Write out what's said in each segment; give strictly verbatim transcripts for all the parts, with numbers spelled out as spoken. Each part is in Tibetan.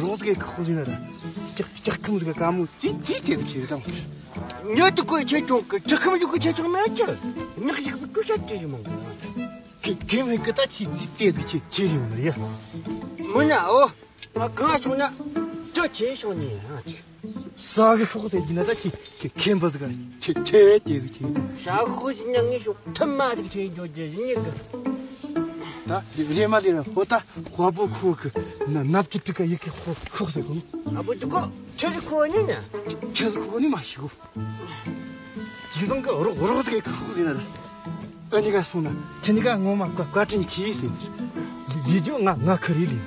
རོགས་ཟིག་གི་ཁོག་ཟིན་ན་ར། ལྕགས་ལྕགས་ཁམ་ཟིག་གི་ཀ་མོ་ཙི་ཙི་དེ་ཁྱེར་དང་། ཉོ་དུ་ཁོས་ཁྱེར་ཆོག་གི། ལྕགས་ཁམ་ཡོད་གི་ཁྱེར་ཆོག་མེད་ཀྱི། ཉག་ཞིག་པུ་ཀུ་ཤ་དེ་ཞིག་མང་གི། ཁྱེད་ཁྱེད་མི་གི་ད་ཁྱེད་ཙི་ཙི་དེ་ཁྱེད་ཁྱེར་ཡོང་ནི་ཡ། མོ་ན་འོ། ང་གང་བྱུང་ན་དེ་ཁྱེར་ཤོག་ནི་ཡ། ས་གི་ཤོག་ཟེར་གྱི་ན་ད་ཁྱེད་ཁྱེད་ཁྱེད་འབུ་ཟིག་ག་ཁྱེད་ཁྱེད་ཅེས་ཟིག་ཁྱེད། ས་གི་ཤོག་ཟིག་ན་ངས་ཤོག་ཐུར་མ་ཟིག་ཁྱེད་འཇོག་རྒྱུ་ཟིག་ཉིད་གི། ད་རེ་མ་ལས་ར་ཧོ་ད་དཔའ་བོ་ཁོ་གི་ན་ནབ་ཀྱི་དྲུག་ག་ཡི་གེ་ཤོག་ཤོག་ཟེར་གོ། ཨ་བུ་དུ་ཁོ་ཁྱེད་ཟིག་ཁོ་ནི་ན། ཁྱེད་ཟིག་ཁོ་ནི་མ་ཤི་གོ། ཅིག་ཚང་གི་རོགས་རོགས་ཟིག་གི་ཤོག་ཟེར་ན་ར། ཨ་ནི་ག་སོང་ན་ཁྱེད་ནི་ག་ངོ་མ་བཀའ་བཀའ་དྲིན་ཆེ་ཟེར། ཡིད་འཇོག་ང་ང་ཁ་རེ་ལེན།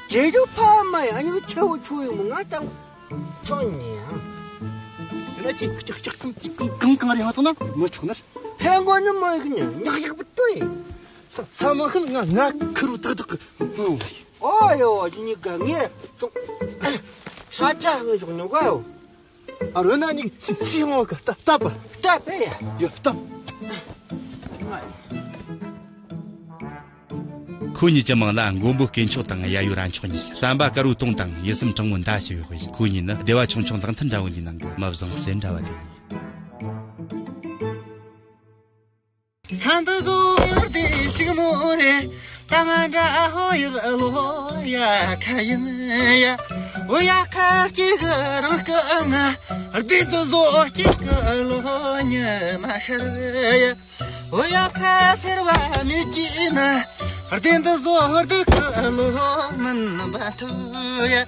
ཁྱེད་འཇོག་ཕ་མ་ཡ་ཨ་ནི་ཆེ་བོ་ཆུ་ཡོང་ང་དང་། ཆོག་ཉེ་ཡང་། དེ་ལ་ཅིག་ཀྱག་ཀྱག་ཀྱང་ཅིག་གང་གང་གང་རེ་ཧ་ཐོག་ན་མི་ཆོག་ནར། ཕན་གོ་ནི་མོ་ཡིག་ཉག་ཡག་པོ་ལྟོས། ས་ས་མ་ཤི་ང་ང་ཁུ་རུ་ཏག་ཏག་གི་ཨོ་ཡོ་ཅི་ཉིག་ག་ངས་ཅུང་ས་ཆ་ངས་ཅུང་ཉོ་ག་ཡོ། ཨ་རོ་ན་ཉིག་སི་སི་ཧོ་ག་ལྟ་ལྟ་པ་ལྟ་པས་ཡ་ཡོ་ལྟ། ཁོ་གཉིས་ཀྱི་མིང་ལ་མགོན་པོ་དཀོན་མཆོག་དང་གཡས་གཡོན་རྭ་མཆོག་གཉིས་ཟེར། བསམ་པ་དཀར་བོའི་དོང་དང་ཡིད་སེམས་དྲང་མོའི་མདའ་ཞེས་པའི་དཔེ་བཞིན། ཁོ་གཉིས་ནི་སྡེ་བ་ཆུང་ཆུང་གླང་མཐིལ་འདྲ་བོ་འདིའི་ནང་གི་མི་བཟང་སེ་འདྲ་བ་དེ་ཡིན། ས་འདི་བཟོ་བར་དེ་ཞིག་མོ་རེད། ད་ང་འདྲ་ཧོ་ཡག་ལོ་ཡ་ཁ་ཡིན་ཡ། འོ་ཡ་ཁ་གཅིག་གི་རང་སྐུ་ང་། བདེ་འདི་བཟོ་གཅིག་གི་ལོ་ཉི་མ་ཤར་ཡ། འོ་ཡ་ཁ་སེར་བ་མི་སྐྱིད་ན། བདེ་འདི་བཟོ་བདེ་ཁ་ལོ་མིན་པ་ཐུ་ཡ།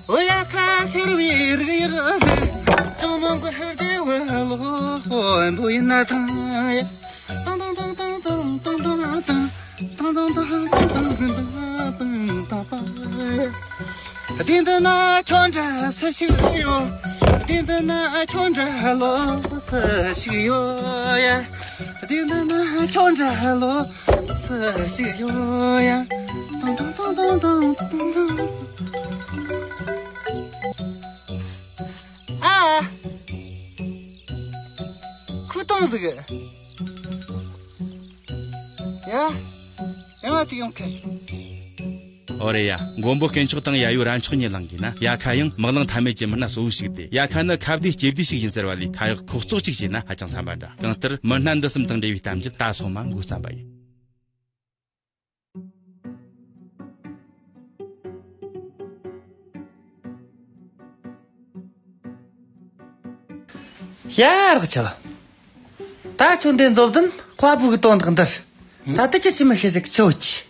འོ་ཡ་ཁ་སེར་བའི་རིགས་ཡག་ཟིག་ཅང་མང་གི་བདེ་བ་ལོ་འབུ་ཡིན་ན་ཐང་ཡ། ཏང་ཏང་ཏང་ཏང་ཏང་ཏང་ཏང་ཏང་ཏང་ཏང་ཏང་ཏང་ཏང་ཏང་ཏང་ཏང་། དེ་འདི་ན་ཁྱོད་འདྲ་སུ་ཞིག་ཡོད། དེ་འདི་ན་ཁྱོད་འདྲ་ལོ་སུ་ཞིག་ཡོད་ཡ། དེ་འདི་ན་ཁྱོད་འདྲ་ལོ་སུ་ཞིག་ཡོད་ཡ། ཏང་ཏང་ཏང་ཏང་ཏང་ཏང་ཏང་། ཨ། ཁུ་ཏང་ཟིག་ཡ། ཡང་ང་ཅིག་ཡོང་ཁ། ཨོ་རེད་ཡ། མགོན་པོ་དཀོན་མཆོག་དང་གཡས་གཡོན་རྭ་མཆོག་གཉིས་གླེང་གིས་ན། ཡ་ཁ་ཡང་མི་གླང་ཐ་མལ་གྱི་མི་སྣ་གཙོ་བོ་ཞིག་སྟེ། ཡ་ཁ་ནི་ཁ་བདེ་ལྕེ་བདེ་ཞིག་ཡིན་ཟེར་བ་ལས། ཁ་ཡག་ཁོག་བཙོག་ཅིག་བྱས་ན་ཧ་ཅང་འཚམ་པ་འདྲ། གང་ལྟར་མི་སྣ་འདི་གསུམ་དང་འབྲེལ་བའི་གཏམ་རྒྱུད་ད་སོ་མ་འགོ་བརྩམས་པ་ཡིན། ཡ་རག་ཆ། ད་ཁྱོད་འདི་མཛོ་བདུན་དཔའ་བོ་གི་དོན་དག་འདིར། ད་ལྟ་ཁྱེད་ཅི་མི་ཤེས་ཟིག་ཆོ་གི།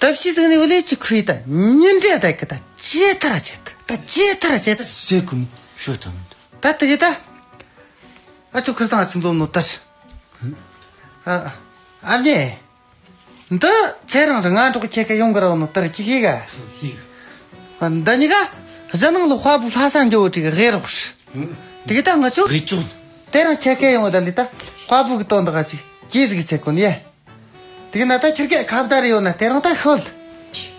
ད་ཕྱི་ཟིག་ནས་བུ་ལས་ཅི་ཁུའི་ད་ཉིན་འདྲེ་ད་གི་ད་ཇེ་ཐར་ཇེ་ད་ད་ཇེ་ཐར་ཇེ་ད་ཟེ་གུ་མི་ཤོད་ད་མི་འདུག་ད་དེ་གི་ད། ཨ་ཅོ་ཁིར་ཚང་ཨ་ཅི་མཛོ་ནོ་ད་ཤི། ཨ་ཨ་ལེ། འདི་ཚེ་རིང་རི་ང་འབྲོག་ཁྱེད་ཀ་ཡོང་གི་ར་བ་ནོ་ལྟར་ཁྱི་ཁྱི་ག་ཤིག་འདི་གཉིས་ཀ་གཞི་ནང་ལ་དཔའ་བོ་ལྷ་ས་འགྱོ་བོ་དྲི་གི་རེད་རོགས། དེ་གི་ད་ང་ཚོ་རི་ཅུང་དེ་རིང་ཁྱེད་ཀ་ཡོང་བ་ད་ལི་ད་དཔའ་བོ་གི་དོན་དག་ཅིག་ཅི་ཟིག་ཚེ་ཀུན་ཡ། དེ་གི་ན་ད་ཁྱེད་ཀ་ཁ་བརྡ་རེ་ཡོད་ན་དེ་རིང་ད་ཤོད།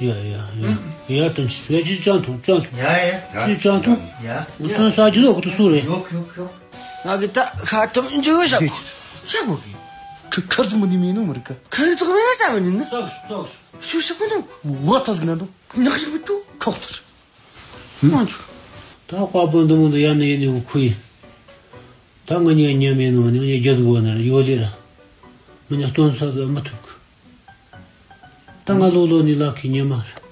ཡ་ཡ་ཡ་ཡ་དྲིན་ཆེ་ཡ་ཅི་ཅང་ཐུང་ཅང་ཐུང་ཡ་ཡ་ཅི་ཅང་ཐུང་ཡ་ང་ཚོ་ས་ཇི་ལོག་གི་སུ་རེད། ཡོག་ཡོག་ཡོག་ང་གི་ད་ཁ་ཐུམ་འཇུ་ཞབས་ཞབས་གོ་གི་ཁ་ཁར་ཙུ་མོ་ནི་མེ་ནོ་མི་རིག་ག་ཁ་ཙུ་མེ་ས་མ་ནི་ན་སོག་སོག་ཤུ་ཤུ་ཀུ་ནོ་བ་ཐ་ཟི་ན་ནོ་ཉག་ཤི་བུ་ཏུ་ཁོག་ཐར་མང་ཆུ། ད་དཔའ་བོ་འདི་མོ་འདི་ཡར་ནས་ཡིན་ནས་འུ་ཁུ་ཡིན། ད་ང་གཉིས་ཉམས་ཡིན་ནོ་ནི་ངས་རྒྱུ་དགོ་ན་ཡོད་ལེ་ར། ང་གཉིས་སྟོན་ས་དུ་མི་ཐུག་ད་ང་ལོ་ལོ་ནི་ལག་གི་ཉི་མ་རེད།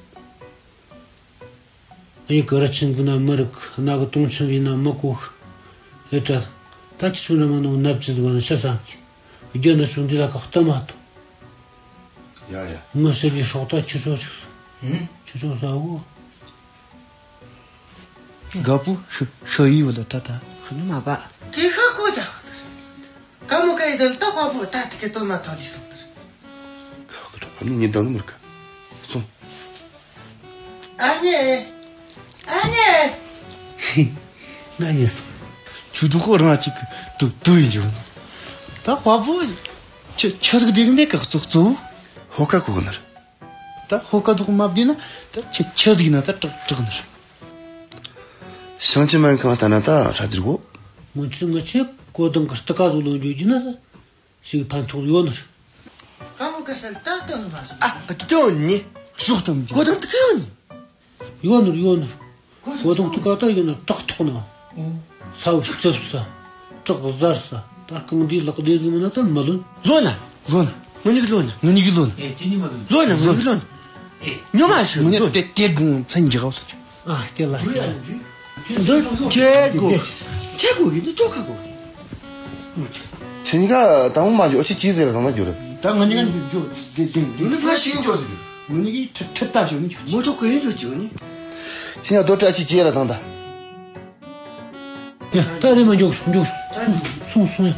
ཨ་ཡི་གི་ར་ཆེན་གི་ན་མི་རིག་གནའ་གི་དུང་ཆེན་ཡིན་ན་མི་གོ་ཨེ་ཏྲ། ད་ཁྱི་ཆུང་ར་མ་ནོ་ནབ་ཅི་དུ་བ་ན་ཤ་ས་གི་རྒྱུ་ན་ཆུང་འདི་ལ་ཁག་ཏ་མ་ཏོ། ཡ་ཡ། ངི་ཤི་ལི་སྲོག་ད་ཁྱི་ཆོ་ཆུ། ཧུམ། ཁྱི་ཆོ་ས་བོ། ག་པུ་ཤི་ཤི་ཡི་བ་ལ་ད་ད། ཤི་ནི་མ་པ། དེ་ཤ་ཀོ་ཅག་ཧ་ནི་རེད། ཀ་མོ་ཀ་ཡི་དལ་ཏོ་ཀ་པོ་ཏ་ཏི་ཀེ་ཏོ་ན་ཏོ་ལི་སོང་ཏར། ཁ་ཁ་ཁ་ཨ་ནི་ཉི་ལྡང་ནི་མར་ཀ་སོང་། ཨ་ནེ། ཨ་ནེ། ང་ཉེ་སོང་། ཆུ་དུ་ཁོ་རང་ཅིག་གི་དུ་དུ་ཡིན་འཇུག་ནོ། ད་ཀ་པོ་ཆ་ཆ་ཟིག་དེ་གི་ནས་ཀ་ཙོག་ཙོ། ཧོ་ཀ་གོ་ནར། ད་ཧོ་ཀ་དུ་མ་བདེ་ན་ད་ཆ་ཆ་ཟིག་ན་ད་ཀྲག་ཀྲག་ནར། ཤང་ཅི་མན་གང་ལྟ་ན་ད་ཧྲ་དིར་གོ། ང་ཚོས་ང་ཚོས་གོ་དང་གི་སྟི་ཀ་ཟུག་ལོན་རྒྱུ་རྒྱུ་ན་ཞིག་ཕན་ཐོགས་ཡོད་ནི་རེད། ཀ་མོ་ཀ་ཤལ་ད་ལྟ་ནི་མ་ཤོག་ཨ་ཨ་ཏི་ཏི་ཡོད་ནི། ཤོག་ཙམ་གྱི་གོ་དང་ཏི་ཀ་ཡོད་ནི། ཡོད་ནོར་ཡོད་ནོར། གོ་དོང་ཐུག་ག་ད་ཡིན་ན་བྲག་ཐོག་ན། ས་བ་རྩིབས་ས། བྲག་གཟར་ས། ད་རྐང་འདིའི་ལག་སྡེ་ཟིག་མིན་ན་ད་མི་ལོན། ལོན་ན། ལོན་ན། ངུ་ཉིག་ལོན་ན། ངུ་ཉིག་ལོན་ན། ཨེ་ཅི་ནི་མ་ལོན། ལོན་ན། ངུ་ཉིག་ལོན་ན། ཨེ། ཉོ་མ་ཤི་ངུ་ཉིག་ལོན་ན། དེ་དེ་གུང་ཚན་འཇིག་ག་ལ། ཨ་སྐྱེ་ལ་སྐྱེ་ལ། འདི་ཁྱེད་གོ། ཁྱེད་གོ་གི་འདི་ཅོ་ཁ་གོ། ཁྱེད་གཉིས་ཀ་དང་པོ་མ་འཇོག་ཨ་ཅེ་ཅི་ཟེར་ལ་དང་ན་འགྱུར། ད་ང་གཉིས་ཀ་འཇོག་འདི་འདི་འདི་ནི་ཕ་ཤིང་འཇོག་ཟེར། ང་གཉིས་ཀྱིས་ཁྲི་ཁྲི་ལྟ་ཞོག་ནི་ཆོག་མོ་ཐོག་གི་ཡིན་འཇོག་ཅིག་ནི། ཁྱེད་གཉིས་ཀ་རྡོ་ཁྲི་ཨ་ཅེ་ཅི་ལ་དང་ད། ཡ་ད་རེ་མ་འཇོག་འཇོག་སོང་སོང་ཡ།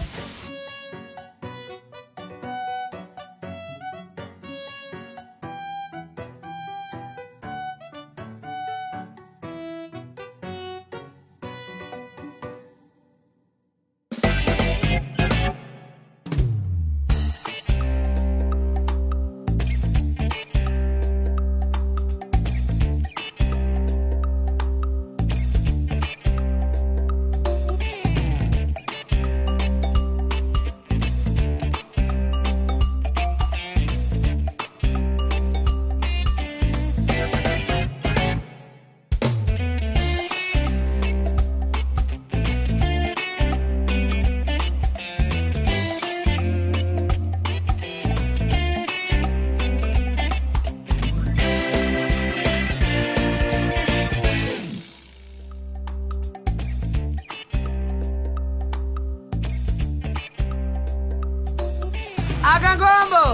ཨ་ག་མགོན་པོ།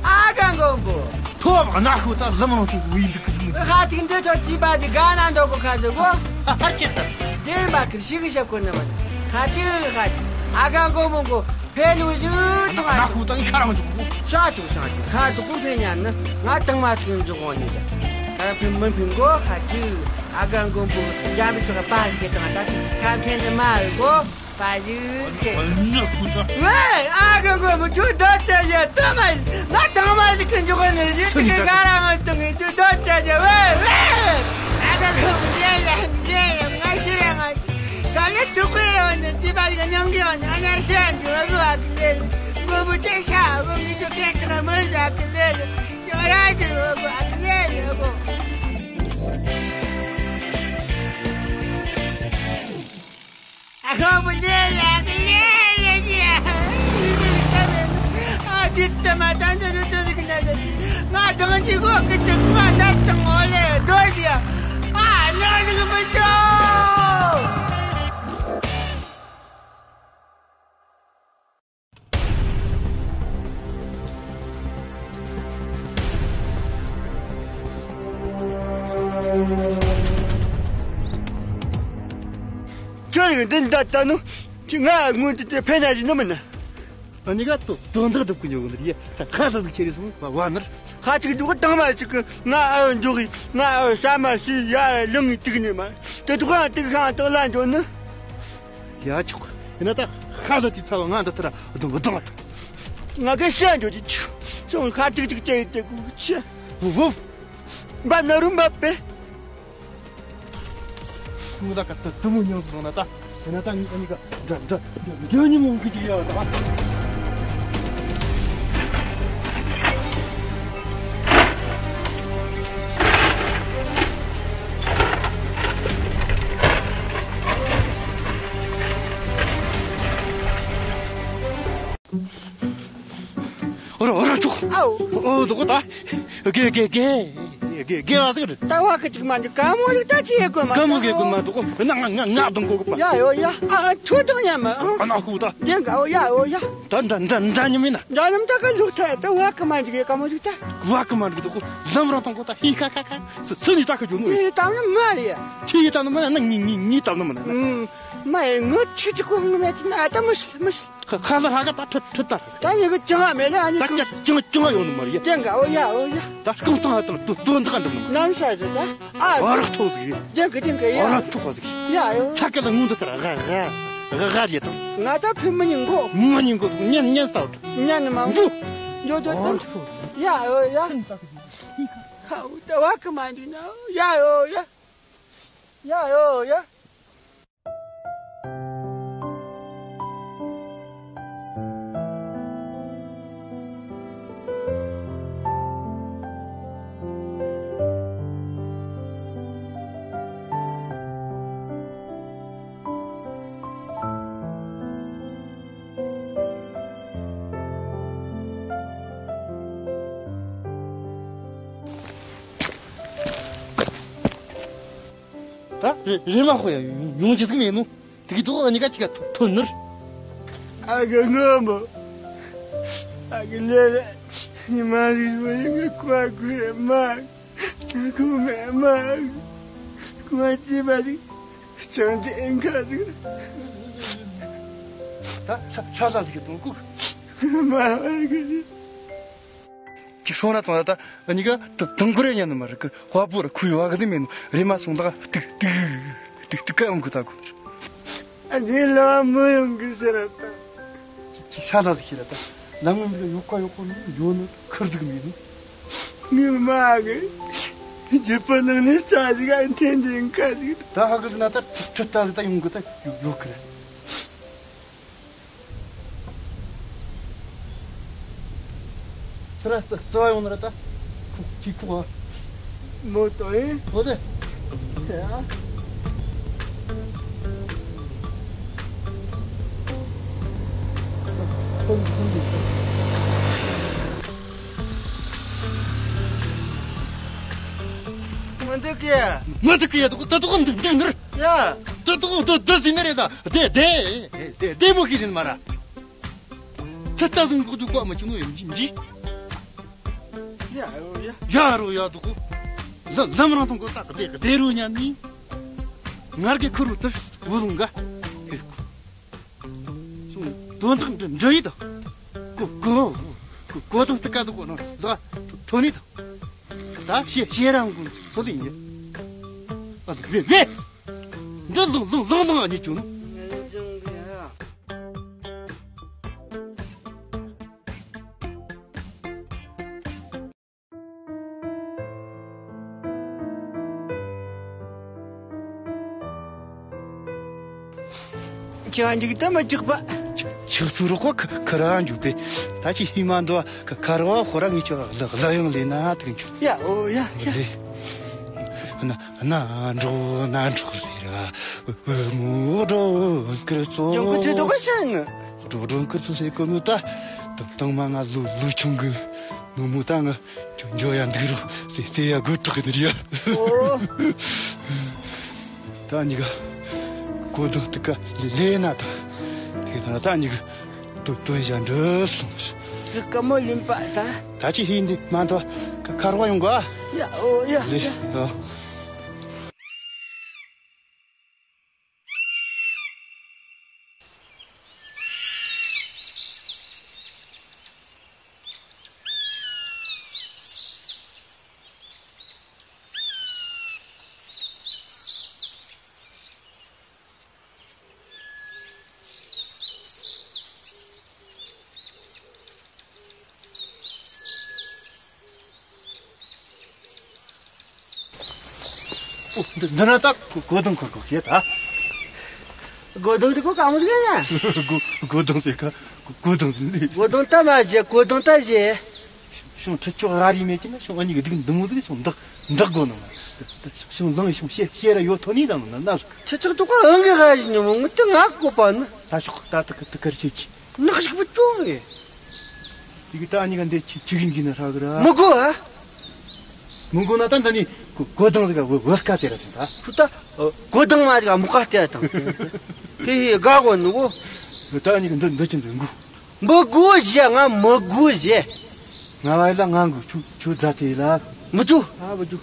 ཨ་ག་མགོན་པོ། ཐོབ་ཨ་ན་ཤོ་ད་ཟི་མང་ཐུག་བི་འདུག་གི་ཟི་མང་། ཁ་ཐིག་འདི་ཚོ་ཅི་པ་ཅི་ག་ན་འདོག་གོ་ཁ་ཟི་གོ། ཨ་ཧར་ཅེ་ད། དེ་མ་ཁིར་ཤི་གི་ཤ་གོ་ན་མ་ན། ཁ་ཐིག་ཁ་ཐིག་ཨ་ག་མགོན་པོ་གོ། ཕེ་ལུ་ཞུ་ཐོང་ཨ་ཁུ་ད་ཁ་རང་ཅུག་གོ། ཤ་ཅུག་ཤ་ཅུག་ཁ་དུ་ཀུན་ཕེ་ཉན་ན་ང་དང་མ་ཚུགས་འཇུག་འོང་ནི་ད། ཁ་ཕེ་མི་ཕེ་གོ་ཁ་ཅུག་ཨ་ག་མགོན་པོ་རྒྱ་མི་ཚོ་ཁ་པ་ཞིག་གི་དང་ད་ཁ་ཕེ་ནི་མ་གོ། པ་ཞིག་གི། ཨ་ཁུ་ད། ཝེ་ཨ་ག་མགོན་པོ་ཁྱོད་ད་ལྟ་ཡ་ད་མ་ང་དང་མ་ཞིག་གི་འཇུག་ནི་རེད་ཅི་གི་ག་རང་ང་དང་ངི་ཁྱོད་ད་ལྟ་ཡ་ཝེ་ཝེ། ཨ་ག་མགོན་པོ་ཡ་ཡ་ཡ་ཡ་ང་ཤི་རེ་ང་ད་ལེ་དུ་ཀུ་ཡ་ནི་ཅི་པ་ཡ་ཉང་གི་ཡ་ནི་ཨ་ཉ་ཤ་ཡ་ནི་ཝེ་ཝེ་ཨ་ཀི་ལེ་ལེ། མགོན་པོ་ཏེ་ཤ་ཝེ་ངི་ཁྱོད་ཏེ་ཁ་མ་ཡ་ཨ་ཀི་ལེ་ལེ། ཡ་ར་ཅི་ཝེ་ཝེ་ཨ་ཀི་ལེ་ལེ་ཝེ། ཨ་ཁ་བུ་ལེ་ལེ་ལེ་ལེ་ལེ། ཨ་ཅི་ལྟ་མ་ད་འདི་རུ་ཅི་ཟིག་ན་ཟེར། ང་དང་ཅི་གོ་གི་ཅི་ང་ན་སྟངས་འོ་ལེ་རྡོ་ཞིག་ཨ་ཉག་ཟིག་མི་ཅོ། ཁྱོད་ཡོད་འདི་འདྲ་ལྟ་ནོ། ཁྱོད་ང་སྔོན་དུ་དེ་ཕན་ན་ཞིག་ནི་མིན་ན། ཨ་ནི་ག་དོ་དོན་དག་སྒྲུབ་ཀྱི་ཉོ་གི་འདི་ཡ་ཁ་ས་ཟིག་ཁྱེར་སོང་བ་བ་ནར། ཁ་ཅིག་འདུག་དང་མ་ཅིག་གི་ང་ཨ་འཇོག་གི་ང་ཨ་ས་མ་ཤི་ཡ་ལུང་གི་ཏིག་ནི་མ། དེ་དུ་གང་ཏིག་ཤང་ཏག་ལ་འཇོག་ནི། ཡ་ཆོག་ཡིན་ན་ད་ཁ་ཟ་དེ་ཚ་བ་ང་འདི་ལྟར་སྡོང་གི་སྡོང་བ་དང་། ང་གི་ཤ་འཇོག་ཅིག་ཆུ་ཆུང་ཁ་ཅིག་ཅིག་ཅེ་ཡི་ཏེ་གུ་ཆེ་བུ་བུ་འབབ་ན་རུ་འབབ་པས། ངུ་ད་ཀ་ད་དུ་མོ་ཉོ་སོང་ན་ད་ཡིན་ན་ད་ངི་ཨ་ནི་ག་འདྲ་འདྲ་འདྲ་ཉི་མོ་གི་ཅིག་ཡ་ད། ཨོ་ར་ཨོ་ར་ཅོག་ཨའོ། ཨོ་དོ་གོ་ད། དགེ་དགེ་དགེ་དགེ་དགེ་བ་ཟིག་རེད། ད་བ་གི་ཅིག་མ་འདི་ཀ་མོ་ལུག་ད་ཅི་ཡེ་གོ་མ། ཀ་མོ་གེ་གོ་མ་དོ་གོ་ན་ང་ང་ང་དང་གོ་གོ་པ། ཡ་ཡོ་ཡ་ཨ་ཁྱོད་དང་ཉམས་མ། ཨ་ན་ཧུ་ད། དེ་འགའ་ཨོ་ཡ་ཨོ་ཡ། ད་འདྲ་འདྲ་འདྲ་ཉམས་མིན་ན། འདྲ་ཉམས་ད་ག་ལུག་ཐ་ད་བ་གི་མ་འདི་གེ་ཀ་མོ་ལུག་ད། བ་གི་མ་འདི་གོ་ལམ་རང་དང་གོ་ད་ཧི་ཁ་ཁ་ཁ་སུ་སུ་ནི་ད་ག་ཇོ་ནོ་ཡེ། ད་ནི་མ་རེད། ཁྱི་ཡི་ད་ནི་མ་ན་ངི་ངི་ངི་ད་ནི་མ་ན། ཨུམ། མ་ཡེ་ངོ་ཁྱི་ཅི་གོ་ངི་མེད་ཅི་ན་ད་མི་ཤི་མི་ཤི། ཁ་ཁ་ས་ཧ་ག་ད་ཁྲི་ཁྲི་ད། ད་ཡི་གེ་ཅང་མེད་ལ་ཨ་ནི་ད་ཀྱ་ཅང་ཅང་ཡོང་ནི་མ་རེད། དེ་འགའ་ཨོ་ཡ་ཨོ་ཡ། ད་རྐང་ཐང་ཨ་དང་དུ་དུ་འདི་ག་འགྲིམ་ནི་མ། ནམ་ས་ཟེར་ད། ཨ་རག་ཐོག་ཟིག་རེད། དེ་གི་དེ་གི་ཡ། ཨ་རག་ཐོག་ཟིག་རེད། ཡ་ཨོ། ཚ་ག་ལ་ངུ་འདི་ལྟར་ཧ་ཧ་ཧ་ཧ་རེད་དང་། ང་ད་ཕི་མི་ཉིན་གོ། མི་ཉིན་གོ་ཉན་ཉན་ས་འོ། ཉན་ནི་མ་འགོ། འགྲོ་འགྲོ་ཨ་འགྲོ། རག་ཐོག་ཟིག་རེད། ཡ་ཨོ་ཡ། ཧ་འུ་ད་བ་གི་མ་འདུག་ན་ཡ་ཨོ་ཡ། ཡ་ཨོ་ཡ། ད་རེ་རེ་མ་ཧོ་ཡ་ཡོང་རྒྱུ་ཟིག་མེད་ནོ། དེ་གི་དོག་གཉིས་ཀ་གཅིག་ག་ཐོན་ནར། ཨ་གི་ངོ་མོ། ཨ་གི་ལེ་ལེ། ཉི་མ་རིག་པ་ཡིན་གི་ཁོ་ཁོ་མ། ཁོ་མེ་མ། ཁོ་ཅི་བ་རིག་ཅང་ཅི་ཨེན་ཁ་རིག་ད་ཤ་ཤ་ཟ་ཟིག་གི་དོན་ཁུག་མ་བ་གི། ཅི་ཤོང་ན་དང་ད་གཉིས་ཀ་དུ་དང་གུ་རེ་ཉན་ནི་མ་རེད་གི། དཔའ་བོ་ར་ཁུ་ཡོ་བ་གི་ཟིན་མེད་ནོ། རེ་མ་སོང་ད་ཏིག་ཏིག་ཏིག་ཏིག་ཀ་ཡོང་གི་ད་གོ། ཨ་ཇེ་ལ་མི་ཡོང་གི་ཟེར་ད། ཅི་ཤ་ལ་ཟིག་ཤེས་ར་ད། ལམ་ངན་ཟིག་ཡོད་ཁ་ཡོད་ཁོ་ནི་ཡོད་ནི་ཁུར་ཟིག་མེད་ནི། ངའི་མ་གི་རྒྱུད་པ་ནང་ནས་རྩ་ཟིག་ཨ་འཐེན་ཅིང་ཁ་ཟིག་ད་ཧ་གི་ཟིག་ན་ད་ཁྲི་ལྟ་ཟིག་ད་ཡོང་གི་ད་ཡོད་ཡོད་ཁི་ར། ཚུར་ར་རྩ་བ་ཡོང་ནི་ར་ད། ཁུག་ཅིག་ཁུག་ཨ། མོ་ཏོ་ཨེ། ཨོ་དེ། མི་འདུག་གི། མི་འདུག་གི་ཡ། ད་དུ་ད་དུ་འདུག་འདུག་ནར། ཡ། ད་དུ་དུ་དུ་ཟིན་ནི་རེད་ད། དེ་དེ་དེ་དེ་མོ་གི་ཟིན་མ་ར། ཚེ་ལྟ་བཟུང་གོ་འདུག་གོ་མ་བྱུང་ནོ་ཡིན་གྱི་འདི། ཡ་ཡོ་ཡ། ཡ་རོ་ཡ་དུ་གོ། ལ་ལམ་རང་དང་གོ་ད་ག་དེ་ག་དེ་རུ་ཉན་ནི། ངར་གི་ཁུ་རུ་དུ་བུ་ལུང་ག། ཧེ་ཁུ། སོང་དོན་དག་འདི་འདྲ་ཡིན་ད། གོ་གོ་གོ་གོ་དང་དུ་ཀ་དུ་གོ་ནོ་ལ་ཐོ་ནི་ད། ད་ཤེ་ཤེ་རང་གོ་ཚོ་ལི་ཡིན། ཨ་ཟི་ཝེ་ཝེ། འདི་ལུང་ལུང་ལུང་ལུང་ཨ་ནི་ཅུ་ནོ། ཁྱེད་འཇིག་ད་མ་ཅིག་པ། ཆག་སུ་རོགས་ཁ་ཁ་ར་འཇུ་པེ། ད་ཅི་ཧི་མ་འདོ་ཁ་ཁ་ར་ཧོ་ར་ངི་ཆོ་ལ་ལ་ཡང་ལེ་ན་ཏིང་ཆུ། ཡ་ཨོ་ཡ་ཡ། ན་ན་འགྲོ་ན་འགྲོ་ཟེར་བ་མུ་འགྲོ་ཀར་ཚོ། ཡང་ཁུ་ཆུ་དོ་ག་ཤང་། འགྲོ་འགྲོ་ཀར་ཚོ་ཟེར་གོ་ནོ་ད། དང་མ་ང་ལུ་ལུ་ཆུང་གི་མུ་མུ་ད་ང་འཇོ་ཡ་འདུག་རོ་ཟེར་ཟེར་ཡ་དགོས་ཐུག་གི་ཡ། ཨོ། ད་གཉིས་ཀ་གོ་དོན་དུ་ཀ་ལེ་ལེ་ན་ད། དེ་ད་ད་གཉིས་ཀ་དོ་དོན་བཞག་འགྲོ་སོང་། གི་ཀ་མོ་ལུན་པ་ད། ད་ཅི་ཧིན་དི་མ་དོ་ཀ་ཁར་བ་ཡོང་ག། ཡ་ཨོ་ཡ་ལེ་ཡ། ཨོ། འདི་འདི་ན་ད་གོ་གོ་དོན་ཁོ་གོ་ཤེས་ད། གོ་དོན་དེ་གོ་ག་མོ་ཟིག་ཡ། གོ་གོ་དོན་ཟེར་ག་གོ་དོན་ཟེར་ནི། གོ་དོན་ད་མ་བྱེད་གོ་དོན་ད་བྱེད། ཤོང་ཁྲི་ཆོག་ར་རི་མེད་ཀྱི་ན་ཤོང་ཨ་ནི་གི་སྡིག་འདི་མོ་ཟིག་ཤོང་འདག་འདག་དགོ་ནོ། ཤོང་ལང་ཤོང་ཤེ་ཤེ་ར་ཡོད་ཐོ་ནི་དང་ན་ན་ཟིག་ཁྲི་ཆོག་ཏོག་ཨང་གི་ཧ་ཡིན་ནི་མོ་ངུ་ཏི་ང་གོ་པ་ནི། ད་ཤོག་ད་ཏི་ཀ་ཏི་ཀར་ཤེ་ཅི། ནག་ཞིག་པུ་ཅོ་རེད། དེ་གི་ད་ཨ་ནི་ག་འདི་ཆི་ཆི་གིན་གིན་ཧྲ་གི་ར། མི་གོ་ཨ། མི་གོ་ན་ད་འདི་ནི་གོ་གོ་དང་ཟིག་ག་བོ་བོ་ཀ་དེ་ར་དང་ད། ཁུ་ད་གོ་དང་མ་ཟིག་ག་མུ་ཀ་དེ་དང་། ཧེ་ཧེ་ག་གོ་ནུ་གོ། ད་ཨ་ནི་ག་འདི་འདི་ཆི་ཟིག་གོ། མི་གོ་ཞེ་ང་མི་གོ་ཞེ། ང་བ་ལ་ང་གོ་ཆུ་ཆུ་ཛ་དེ་ལ། མི་ཆུ། ཨ་བ་ཆུ།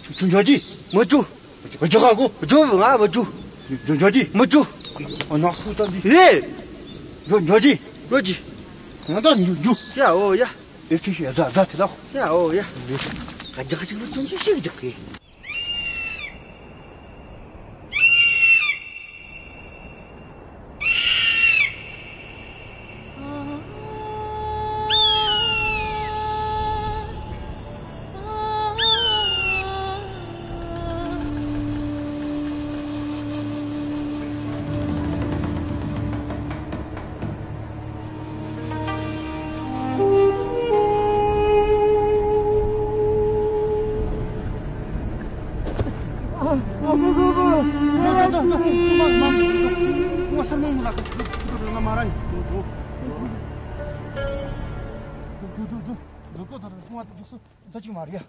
ཆུ་ཆུ་འཇོ་ཅི། མི་ཆུ། འཇོ་ག་གོ། འཇོ་ང་བ་ཆུ། འཇོ་འཇོ་ཅི། མི་ཆུ། ཨ་ནག་ཆུ་ད་འདི། ཧེ། འཇོ་འཇོ་ཅི། འཇོ་ཅི། ང་ད་འཇུ་འཇུ། ཡ་ཨོ་ཡ། ཨེ་ཕྱི་ཤི་ཡ་ཛ་ཛ་དེ་ལ། ཡ་ཨོ་ཡ། ཨ་རྒྱག་ཅིག་ལ་ཐོན་ཅིག་ཤིག་རྒྱག་གི། ད་ཅིག་མ་རེད་ཡ།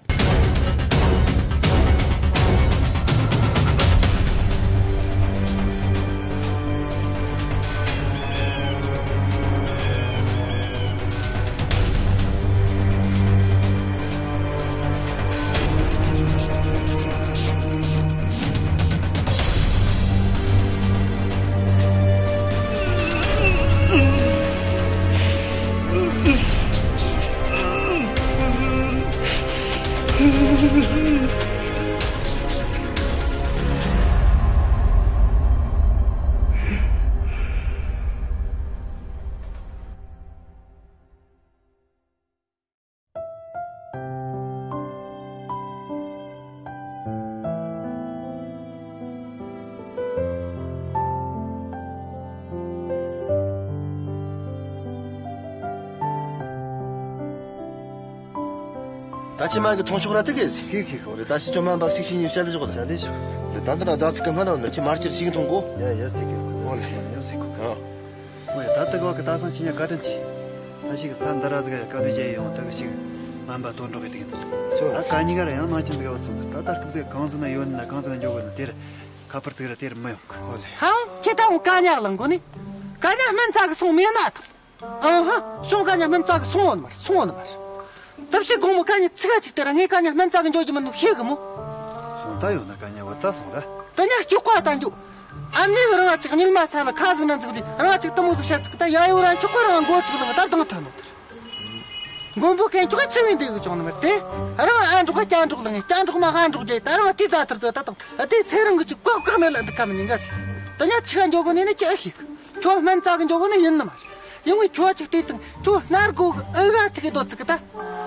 ཨ་ཅེ་མ་གི་མཐོང་ཤོག་ར་དེ་གས། ཁི་ཁི་ཁོ་རེ་ད་ཤི་ཅོ་མ་འབག་ཅིག་ཤི་ཉིན་བཤད་ལེ་ཞོག་ལ། བཤད་ལེ་ཞོག་ད་ད་ན་རྫ་ཚིག་གི་སྨན་རོ་ནི་ཅི་མར་ཅིར་ཤི་གི་མཐོང་གོ། ཡ་ཡ་ཟེར་གི། ཨོ་ལེ། ཡ་ཟེར་གི། ཨོ་ཡ་ད་ད་གོ་གི་ད་སང་ཅི་ཉ་བཀའ་དྲིན་ཆེ། ད་ཞིག་ས་འདི་ར་ཟིག་ཡ་བཀའ་དྲིན་ཆེ་ཡོང་ད་གི་ཞིག་སྨན་པ་དོན་གྲོགས་གི་དེ་གི་འདུག་ད་ག་ཉི་ག་ར་ཡང་ནང་ཅི་འདི་ག་བ་སོང་ད་ད་སྐུ་ཚེ་གང་ཟིན་ན་ཡོད་ན་གང་ཟིན་ན་འཇོག་གི་ན་དེ་ར་ཁ་པར་ཚིག་ར་དེ་ར་མི་ཡོང་གི། ཨོ་ལེ། ཧང་ཁྱེད་ད་འོང་ག་ཉག་ལང་གོ་ནི། ག་ཉག་སྨན་ཚ་གི་སོང་མེད་ན་ཐང་། ཨང་ཧ། ཤོང་ཀ་ཉག་སྨན་ཚ་གི་སོང་འོ་ནི་མ་རེད། སོང་འོ་ནི་མ་རེད། ད་བཤད་དགོང་མོ་ཀ་ཉག་ཚིག་ག་ཅིག་དེ་ར་ངས་ཀ་ཉག་སྨན་ཚ་གི་འཇོག་རྒྱུ་མིན་ནོ་ཤེས་གི་མོ། སོང་ད་ཡོད་ན་ཀ་ཉག་བ་ད་སོང་ར། ད་ཉག་སྐྱོག་པ་ད་འཇོག་ཨ་མྱེས་གི་རང་ང་ཅིག་གཉིད་མ་ས་ལ་ཁ་ཟིག་ན་འཛུགས་དུས་རང་ང་ཅིག་དུ་མོ་ཟིག་བཤད་ཚིག་ད་ཡ་ཡོ་རང་ཁྱོག་པ་རང་མགོ་ཅིག་ལ་ད་དང་ཐ་ནོ་དེ། མགོན་པོ་གན་ཁྱོག་ཆི་བས་འདི་གི་ཅོང་ནི་མ་རེད་དེ། རང་ཨ་འབྲོག་ག་ཀྱ་འབྲོག་ལ་ངས་ཀྱ་འབྲོག་མ་ཧ་འབྲོག་རྒྱས་ད་རང་དེ་ཛ་ཐར་ཛ་ད་དང་དེ་ཚེ་རང་གི་ཅིག་ཀོག་ཀ་མེད་ལ་འདི་ཀ་མི་ཉིན་ག་ཟིག་ད་ཉག་ཆི་ག་འཇོག་གོ་ནི་ནི་ཅི་ཨེ་ཤེས་གི། ཁྱོད་སྨན་རྩ་གི་འཇོག་གོ་ནི་ཡིན་ནི་མ་རེད། ཡིན་ངས་ཁྱོད་ཅིག་བལྟས་དང་ཁྱོད་སྣར་གོ་གི་ཨེ་ག་ཐིག་གི་རྡོ་ཚིག་གི་ད།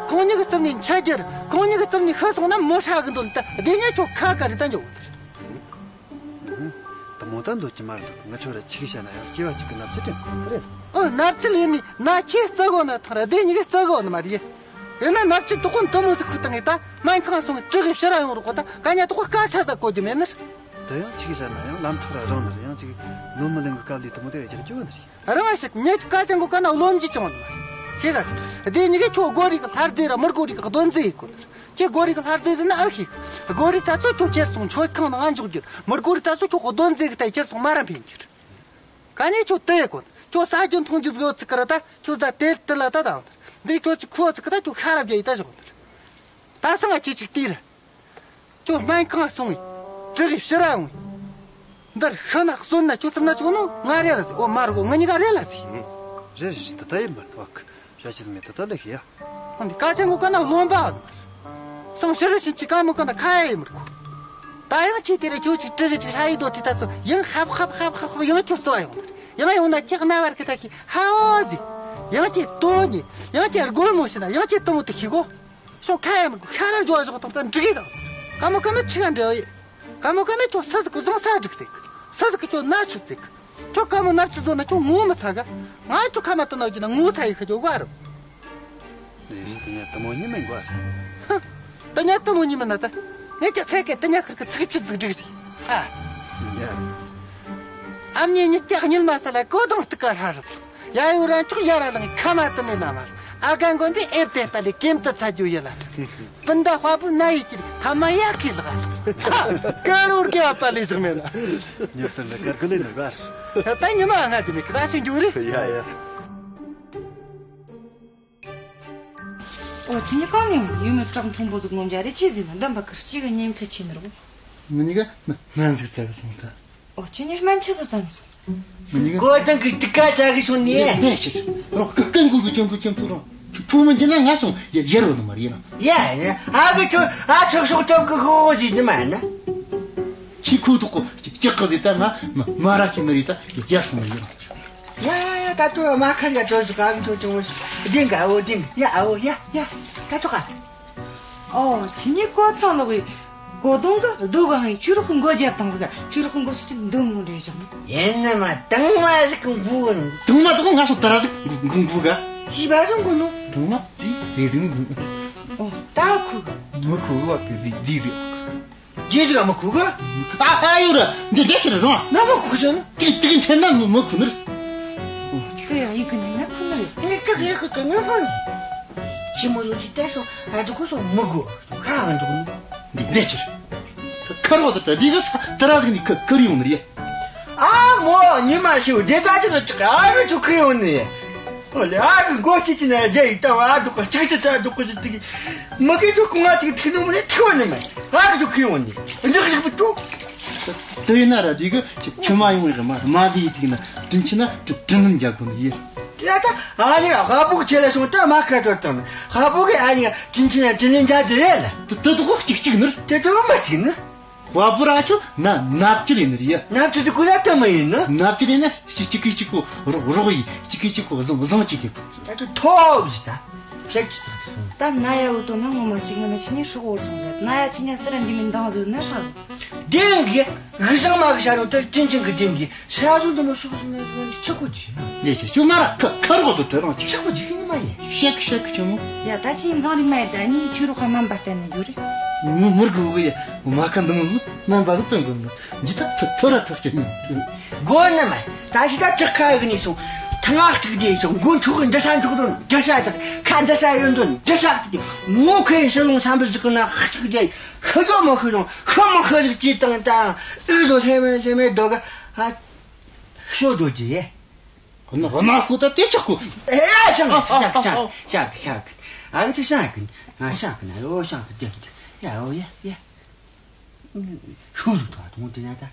ཁོང་ཉིད་གི་རྩིབ་ནས་འཆི་རྒྱུ་རེད། ཁོང་ཉིད་གི་རྩིབ་ནས་ཤི་སོང་ན་མོ་ཧྲ་གི་འདོད་ལ་ད་དེ་ཉིད་ཁྱོད་ཁ་ག་རེ་ད་འཇོག་གོ་ནི་རེད། དུ་མོ་ད་འདོད་ཀྱི་མ་རེད་འདུག་ང་ཁྱོད་ར་ཆི་གི་བཤད་ན་ཡང་སྐྱེ་བ་གཅིག་གི་ནབ་ཅི་དྲན་གོ་ནི་རེད། ཨོ་ནབ་ཅི་ལས་ནི་ན་ཁྱེད་རྩི་གོ་ན་ཐང་ར་དེ་ཉིད་གི་རྩི་གོ་ནི་མ་རེད། ཡིན་ན་ནབ་ཅི་དུ་ཀོ་དུ་མོ་ཟིག་ཁུ་ད་ངས་ད་སྨན་ཁང་སོང་ཅི་གི་ཕྱི་ར་ཡོང་རོགས་གོ་ད་ག་ཉག་དུ་ཀོ་སྐད་ཆ་ཟ་གོ་རྒྱུ་མེད་ནི་རེད། དེ་ཡང་ཆི་གི་བཤད་ན་ཡང་ལམ་ཐག་ར་རིང་ནི་རེད། ཡང་ཅིག་ནོར་མི་ལེན་གི་སྐབས་ལས་དུ་མོ་དེ་ར་རྒྱག་རྒྱུ་བ་ནི་རེད། རང་ང་ཞིག་ཉེ་ཆུ་ཀ་ཅང་གོ་ཀ་ན་བློ་འཇི་ཅང་ནི་མ་ཤེས་ག་སོང་། དེ་ཉིད་ཀྱི་ཁྱོད་སྒོ་རིགས་ཀྱི་ལྷར་རྫས་ར་མི་སྒོ་རིགས་ཀྱི་གདོན་རྫས་ཡིན་གོ་ནི། ཁྱེད་སྒོ་རིགས་ཀྱི་ལྷར་རྫས་ཟེར་ན་ཨ་ཤེས་གི། སྒོ་རིགས་ད་ཚོ་ཁྱོད་ཁྱེར་སོང་མཆོད་ཁང་ནང་ང་འཇོག་རྒྱུ། མི་སྒོ་རིགས་ད་ཚོ་ཁྱོད་གདོན་རྫས་ཀྱི་ལྟ་ཁྱེར་སོང་མ་ར་འཕེན་རྒྱུ། ག་ནས་ཁྱོད་དེ་ཡེ་གོ་ནི། ཁྱོད་ཟ་རྒྱུ་འཐུང་རྒྱུ་ཟིག་ཡོད་ཚིག་གི་ར་ད་ཁྱོད་ཟ་དེ་དེ་ལ་ད་ད་འོང་། འདི་ཁྱོད་ཀྱི་ཁུ་བ་ཚིག་གི་ད་ཁྱོད་ཤ་ར་བརྒྱ་ཡི་ད་བཞག་འོང་། ད་སང་ང་ཁྱེད་ཅིག་ལྟོས་ར། ཁྱོད་སྨན་ཁང་སོང་ངས། དྲི་གི་ཕྱི་ར་འོང་ངས། འདིར་ཤི་ན་གསོན་ན་ཁྱོད་ཚུར་ན་ཆོག་ནོ་ང་རེ་ལ་ཟིག་ཨོ་མ་རུ་གོ་ང་གཉིས་ཀ་རེ་ལ་ཟིག་རེད་རེད་ད་ད་ཡིན་པར་བག་ཤ་ཆེ་མེད་ད་ད་ལ་ཤི་ཡ། འོན་ཏེ་ཀ་ཅང་གོ་ཀ་ན་རློན་པ་འོ། སང་ཕྱི་རུ་ཕྱིན་ཅི་ཀ་མོ་ཀ་ན་ཁ་ཡ་ཡི་མི་རུ་གོ། ད་ཡང་ཁྱེད་དེ་རེ་ཁྱོད་ཅིག་དྲི་གི་ཅིག་ཧྲ་ཡི་དོ་དེ་ད་ཚོ་ཡང་ཧབ་ཧབ་ཧབ་ཧབ་ཧབ་ཡང་ཁྱོད་གསོ་བ་ཡོང་། ཡང་ཡོང་ན་ཁྱེད་རྣ་བར་ཁི་ད་ཁྱི་ཧ་འོ་ཟིག་ཡང་ཁྱེད་དོ་ནི་ཡང་ཁྱེད་རྒོལ་མོ་ཤི་ན་ཡང་ཁྱེད་དོ་མོ་དུ་ཤི་གོ། ཤོག་ཁ་ཡ་མི་དགོས་ཤ་ར་འཇོ་བ་ཞོག་ཐོག་ད་འགྲིག་གི་དང་། ཀ་མོ་ཀ་ན་ཆི་ག་འདྲ་བ་ཡི། ཀ་མོ་ཀ་ན་ཁྱོད་ས་ཟིག་གི་བཟང་ས་འགྲིག་ཟིག་ས་ཟིག་གི་ཁྱོད་ན་ཆུ་ཟིག་ཁྱོད་ཀ་མོ་ནབ་ཆི་བཟོ་ན་ཁྱོད་ངོ་མི་ཚ་ག་ང་ཁྱོད་ཁ་མ་ཏོ་ན་རྒྱུ་ན་ངོ་ཚ་ཡི་ཁ་ཁྱོད་བ་རུ། དེ་ནས་དུ་མོ་ཉི་མ་འགོ། ཧ། ད་ཉ་དུ་མོ་ཉི་མ་ན་ད། ངས་ཀྱ་ཚད་གི་ད་ཉ་ཁིར་གི་ཚིག་ཆུ་ཟིག་འགྲིག་ཟིག་ཧ། ཨ་མྱེས་ཉི་ཀྱ་གཉིད་མ་ས་ལ་ཀོ་དང་སྟུག་ག་ཧྲ་རུ། ཡ་ཡོ་ར་ཅོག་ཡ་ར་ལང་ཁ་མ་ཏི་ནི་ན་མ། ཨ་ག་མགོན་པོའི་ཨེབ་དེ་པ་ལི་ཀེམ་ཏི་ཚ་རྒྱུ་ཡི་ལ། སྤུན་ཟླ་དཔའ་བོ་ན་ཡི་ཀྱིར་ཐ་མ་ཡ་ཁི་ལ། ཀ་རོར་གི་ཨ་པ་ལི་ཟིག་མེ་ན། ཉི་སེར་ནི་ཀར་གི་ལི་ནི་ག་ད་ཉི་མ་ང་ཅི་མི་ཁ་ཤུ་འགྱུར་རི། ཡ་ཡ། ཨོ་ཁྱི་ཉི་གང་ནས་ཡོད་མི་བྲག་མཐོན་པོ་ཟིག་ངོམ་རྒྱ་རེ་ཆི་ཟིག་ན་འདམ་པ་ཁར་ཅི་གི་ཉེམ་ཁ་ཆི་ནི་རུ། མི་ཉི་ག་སྨན་ཟིག་ཟ་གི་སོང་ད། ཨོ་ཁྱི་ཉི་སྨན་ཆི་ཟིག་ཙམ་སོང་། མི་ཉི་ག་གོ་དང་གི་ཏི་ཀ་ཅག་གི་སོང་ནི། ནས་ཆི་རོ་ཀི་ཀན་གུ་ཟིག་ཅམ་ཚུ་ཅམ་ཚུ་རོ། ཕུ་མི་ཉི་ན་ང་སོང་ཡ་ཡ་རོ་ནི་མ་རེད་ན། ཡ་ཡ་ཨ་གི་ཆོ་ཨ་ཆོ་ཤོག་ཅོག་གི་ཧོ་ཧོ་ཟིག་ནི་མ་ན། ཁྱི་ཁུ་ཐོག་གོ་ཅི་ཀི་ཟིག་ད་ང་མ་ར་ཁྱི་ནི་རེད་ད་ཡ་སོང་ཡ། ཡ་ཡ་ད་དུ་མ་ཁ་ཡ་ཅོ་ཅོ་ག་གི་ཅོ་ཅོ་བོ་ཞིག་ལྡིང་ག་འོ་ལྡིང་ཡ་འོ་ཡ་ཡ་ད་ཅོ་ག་ཨོ་ཁྱི་ཉི་གོ་ཚང་ལོག་གི་གོ་དོང་གི་རྡོ་ག་ཧང་ཆུ་རོག་མགོ་རྒྱབ་དང་ཟིག་ཆུ་རོག་མགོ་སུ་ཅི་འདུག་མོ་འདྲེ་བཞག་ནི། ཡིན་ནི་མ་དང་མ་ཟིག་གི་མགོ་ནི། དང་མ་དགོ་ང་སོ་དར་ཟིག་མགོ་མགོ་ག་ཅི་བ་ཟིག་མགོ་ནོ། དང་མ་ཟིག་རེ་ཟིག་མགོ། ཨོ་ད་ཁུ་ག་མི་ཁུ་བ་གི་ཟིག་ཟིག་ཟིག་རྗེས་ཟིག་མི་ཁུ་ག་ཨ་ཨ་ཡོ་ར་འདི་འདི་ཅི་རེད་རོ། ན་མ་ཁུ་ཆོ་ན། ཏིག་ཏིག་འཐེན་ན་ངུ་མི་ཁུ་ནི་རེད། ཁྱི་ཡང་ཡི་གི་ནི་ན་ཁུ་ནི་རེད། ནི་ཏིག་ཡི་གི་གི་ནི་ཁུ་ནི། ཞི་མོ་ཡོད་ཀྱི་ཏེ་སོ་ཨ་དུ་ཁུ་སོ་མི་གོ་ཁ་ཧང་འགྲོ་ནི། འདི་འདི་ཅི་རེད། ཁ་རོ་དེ་ད་འདི་གི་ས་དེ་ར་ཟིག་ནི་ཁ་ཁ་རི་ཡོང་ནི་རེད། ཨ་མོ་ཉི་མ་ཤིའུ་དེ་ད་ཅི་ལ་ཅི་ཨ་རི་ཆུ་ཁུ་ཡོང་ནི། ཨོ་ལེ་ཨ་གི་མགོ་ཅི་ཅི་ན་རྒྱ་ཡི་ལྟ་བ་ཨ་སྡུག་ག་ཅིག་ཅི་ད་སྡུག་ག་ཅི་ཏི་གི་མི་གི་ཅུ་ཀུ་ང་ཅིག་ཐིག་ནོ་མི་ནི་ཐིག་བ་ནི་མ་ཨ་གི་ཅུ་ཁི་ཡོང་ནི་འདི་གི་ཅིག་པུ་ཅུ། དེ་ཡིན་ན་ར་དེ་གི་ཆི་མ་ཡོང་རི་མ་མ་ལི་ཡི་ཐིག་ན་དྲིན་ཆི་ན་དྲིན་ལན་རྒྱག་དགོས་ནི་ཡིན། ཡ་ད་ཨ་ནི་ཧ་བུ་གི་ཆེ་ལ་སོང་ད་མ་ཁ་ཐོར་དང་ཧ་བུ་གི་ཨ་ནི་དྲིན་ཆི་ན་དྲིན་ལན་རྒྱག་དེ་ཡ་ལ། དེ་དེ་དུ་གོ་གཅིག་གཅིག་ནི། དེ་དུ་མ་གཅིག་ནི། བ་པུ་ར་ཆུ་ན་ནབ་ཅི་ལེ་ནི་རེད་ཡ། ནབ་ཅི་དེ་ཀུ་ལ་ཏ་མ་ཡིན་ན། ནབ་ཅི་དེ་ན་གཅིག་གཅིག་གིས་གཅིག་གོ་རོག་རོག་ཡིན། གཅིག་གིས་གཅིག་གོ་བཟང་བཟང་གཅིག་དེ་ཀུ། ད་དུ་ཐོབ་ཞིག་ད། ཤེག་ཅི་ད། ད་ན་ཡ་འུ་དོ་ན་ངོ་མ་གཅིག་མིན་ན་ཆི་ནི་ཧྲོག་འོར་སོང་ཟེར། ན་ཡ་ཆི་ཉ་སི་ར་འདི་མིན་འདང་ཟོས་ན་ཧྲ། བདེན་གི། གི་བཟང་མ་གི་ཤ་རུང་དེ་ཅིན་ཅིན་གི་བདེན་གི་ཤ་ཟུང་དུ་མོ་ཤོག་ཟུང་ནས་ཆག་གོ་ཅི། ནས་ཆ་ཆུ་མ་ར་ཁ་ཁ་རོག་ཏུ་དྲི་རང་ཅིག་ཆག་གོ་ཅི་ཤི་ནི་མ་ཡིན། ཤག་ཤག་ཆུ་མོ། ཡ་ད་ཅི་ཡིན་ཟང་རིག་མ་ཡ་ད་ནི་ཆུ་རོགས་ཁ་མམ་པ་བསྟན་ནས་རྒྱུ་རེད། ངུ་མུར་གི་བུ་གི་ཡ་མ་ཁ་འདུམ་ཟུ་མམ་པ་ཟུ་བཏོན་གོ་ནི་འཇི་ཐག་ཐུ་ཐུ་ར་ཐག་ཅི་ནི། གོ་ནི་མ་ད་ཞི་ད་དྲག་ཁ་གི་ནི་སོང་། ཐང་ཨ་ཅིག་དེ་སོང་། མགོ་འཁྲུག་གི་འདི་ས་འཁྲུག་དོན་འདི་ས་ཅིག་ཁ་འདི་ས་ཡོན་དོན་འདི་ས་ཅིག་དེ་ངོ་ཁའི་ཤི་ལོང་སམ་བུ་ཟིག་གི་ན་ཅིག་དེ། ཤི་རྒྱུ་མི་ཤི་རུང་ཤི་མི་ཤི་ཟིག་ཅི་དང་དང་ཨུ་ཟོ་ལྷེ་མེ་ལྷེ་མེ་འདོ་ག་ཨ། ཤོ་འགྲོ་རྒྱུ་ཡེ། ཧོ་ན་ཧོ་ན་ཁུ་ད་དེ་ཆག་གོ། ཨེ་ཤང་ཤང་ཤང་ཤང་ཨ་གི་ཤང་གི་ང་ཤང་གི་ན་ཡོ་ཤང་གི་དེ་ཡ་ཡོ་ཡ་ཡ། ཤུ་རུ་ཐོ་དུང་དེ་ན་ད།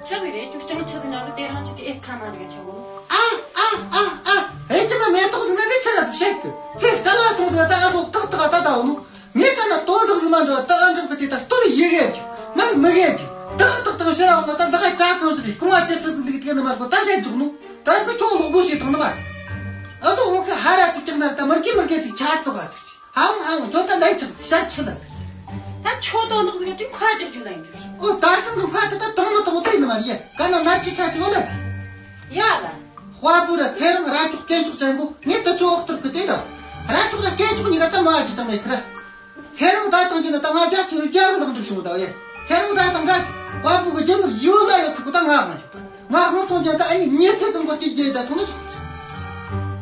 ཆག་གི་རེད། ཅུ་ཅང་ཆག་གི་ན་རུ་དེ་ཧང་ཆག་གི་ཨེ་ཁ་ན་རེ་ཆག་གོ། ཨ་ཨ་ཨ་ཨ། ཨེ་ཅི་མ་མེ་ཏོག་ཟིན་ན་དེ་ཆི་ར་ཟིག་བཤད་གི། ཚེ་སྐལ་བ་ཐོང་ཟིན་ན་ད་ཨ་ལོ་ཏག་ཏག་ད་ད་འོ་ནོ། ངས་ཀ་ན་དོན་དག་ཟིན་མ་འགྲོ་བ་ད་ཨ་འགྲུབ་གི་དེ་ད་སྟོད་ཡི་གེ་རྒྱུ་མར་མི་གེ་རྒྱུ་ཏག་ཏག་ཏག་ཕྱིར་འོང་ན་ད་འདི་ག་ཅག་གང་ཞིག་གི་ཁོང་ང་ཅི་ཆི་ཟིག་ལིག་དེ་ནི་མར་གོ་ད་བཤད་འཇུག་ནོ། ད་ར་སུ་ཁྱོད་ལོག་དགོས་ཞེས་དང་ནི་མ། ཨ་ཟོ་འོང་ཁི་ཧ་ར་ཅིག་ཀྱང་ན་ད་མར་གི་མར་གེ་ཅིག་ཆ་ཙོག་ག་ཟིག་ཅི། ཧང་ཧང་ཁྱོད་ད་ལན་ཆགས་ཤ་ཆུ་ལ་ཟིག་ད་ཁྱོད་དོན་དག་ཟིག་ཅིག་ཁ་རྒྱག་རྒྱུ་ལ་ཡིན་རྒྱུ། ཨོ་ད་སང་གི་ཁ་ད་ད་དང་མི་དང་དེ་ནི་མ་ཡེ་ཀ་ན་ན་ཅི་ཆ་ཅི་བ་ལ་ཟིག་ཡ་ལ། དཔའ་བོ་ར་ཚེ་རིང་ར་ཅོག་སྐེ་ཅོག་ཅན་པོ་ངས་ད་ཅོག་ཐུར་གི་དེ་ད། ར་ཅོག་ར་སྐེ་ཅོག་གཉིས་ཀ་ད་མ་ཨ་ཅི་ཅང་མེད་ཁི་ར། ཚེ་རིང་ད་དང་གི་ན་ད་ང་རྒྱ་ཆེ་བའི་རྒྱ་རིང་དང་འགྲིག་བྱུང་ད་ཡེ། ཚེ་རིང་ད་དང་ག་དཔའ་བོ་གི་རྒྱུ་ནོར་ཡོད་ལ་ཡོད་ཐུག་ད་ང་ང་ང་ཧང་སོང་ཅན་ད་ཨ་ནི་ཉེ་ཚེ་དང་པོ་གཅིག་རྒྱལ་ད་ཐུང་ནི་ཞིག་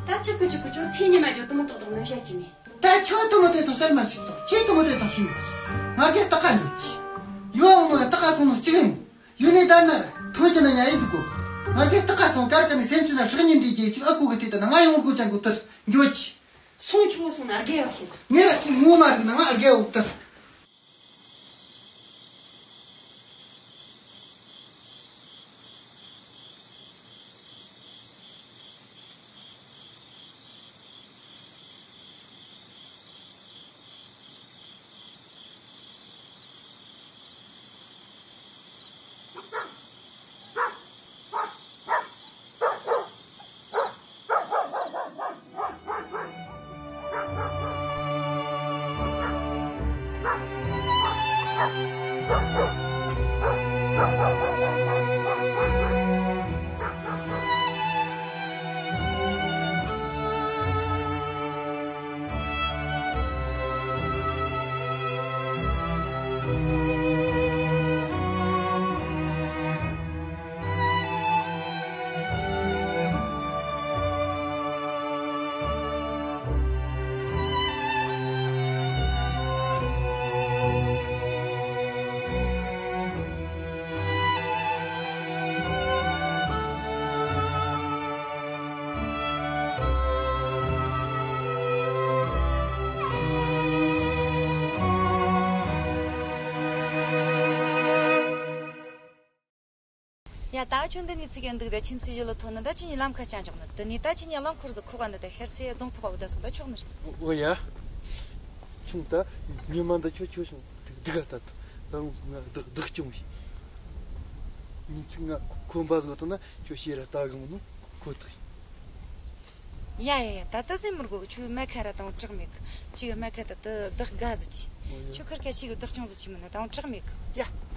ད་ཅི་གི་ཅི་གི་ཅོ་ཚེ་ཉི་མ་རྒྱུ་དུ་མོ་ཏག་ཏག་ནང་བཤད་ཅི་ནི། ད་ཁྱོད་དུ་མོ་དེ་ཚོ་བཤད་མ་ཞིག་ཚོ་ཁྱེད་དུ་མོ་དེ་ཚོ་ཤིང་ཡོད་ང་གི་ཏག་ཀ་འདུག་གི། ཡོད་མོ་ལ་ཏག་ཀ་སོང་ནོ་གཅིག་ཡིན། ཡུལ་ནས་ད་ན་ཐོན་གྱི་ན་ཉ་ཡིན་འདུག་གོ། ང་གི་ཏག་ཀ་སོང་དཀར་ཀ་ནས་སེམས་ཅི་ན་སྲོག་ཉིན་འདི་རྒྱལ་ཅིག་ཨ་ཁུ་གི་དེ་ད་ན་ང་ཡོང་དགོས་ཅན་གོ་ཏར་འགྱོ་ཅི། སོང་ཆུང་སོང་ན་རྒས་བ་ཤེས། ངས་ར་ཅིག་ངོ་མ་རིག་ན་ང་རྒས་འོག་ཏུ། ཡ་ད་ཁྱོད་འདི་ནས་ཚིག་གི་འདུག་ད་ཁྱིམ་མཚེས་ཞི་ལོ་ཐོན་ནི་ད་ཅི་ཉིན་ལམ་ཁ་བཅར་འཇོག་ནི་དེ་ནས་ད་ཅི་ཉིན་རླངས་འཁོར་ཟིག་ཁོག་ག་འདི་ད་ཤར་ཚོད་རྫོང་ཐོག་བ་ད་སོང་ད་ཆོག་ནི་རེད། འོ་ཡ། ཆུང་ད་ཉི་མ་འདི་ཁྱོད་ཁྱོད་བྱུང་སྡུག་ག་ད་ད་རུང་ང་སྡུག་སྡུག་སྐྱོང་བྱས། ཉིན་ཚིག་ང་ཁོམ་པ་ཟིག་ཐོན་ན་ཁྱོད་ཤེས་ར་ད་གི་མི་ནུ་ཁོ་ཐག་ཡིན། ཡ་ཡ་ཡ། ད་ལྟ་ཟེར་མི་དགོས། ཁྱོད་སྨད་ཁ་ར་དང་བྲག་མེད་གི། ཁྱོད་སྨད་ཁ་ད་ལྟ་བདག་དགའ་ཟིག་གི། ཨོ་ཡ། ཁྱོད་ཁར་ཁ་ཞིག་གི་བདག་ཅུང་ཟིག་གི་མིན་ན་དང་བྲག་མེད་གི། ཡ།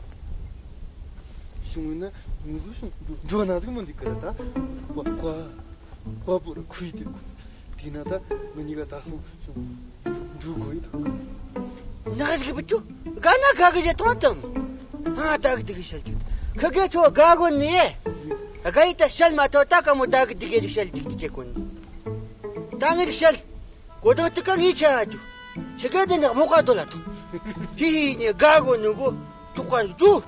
བྱུང་ན་ང་ཚོ་བྱུང་འགྲོ་ན་ཟིག་མི་འདུག་གི་ར་ད། ཀ་ཀ་ཀ་པོ་ར་ཁུའི་དེ་ཀུ། དེ་ན་ད་ང་གཉིས་ཀ་ད་སོང་བྱུང་འགྲོ་དགོས་ཡིན་ད། ནག་ཞིག་བུ་ཆུ་དགའ་ན་དགའ་གི་ཞེ་ཐོང་དང་། ཨ་ད་གི་དེ་གི་ཤལ་ཅིག་ཁི་གེ་ཁྱོད་དགའ་གོ་ནི། དགའ་ཡི་ད་ཤལ་མ་ཐོ་ད་ཀ་མོ་ད་གི་དེ་གི་ཞིག་ཤལ་ཅིག་ཅིག་ཅེ་གོ་ནི། ད་ངེད་ཤལ་གོ་དང་ཏི་ཀ་ངེད་ཆ་ཨ་ཅུ། ཆི་གེ་དེ་ནག་མོ་ཀ་དོ་ལ་ཐོ། ཧི་ཧི་ནི་དགའ་གོ་ནི་གོ་ཅུག་ཀ་ཅུ།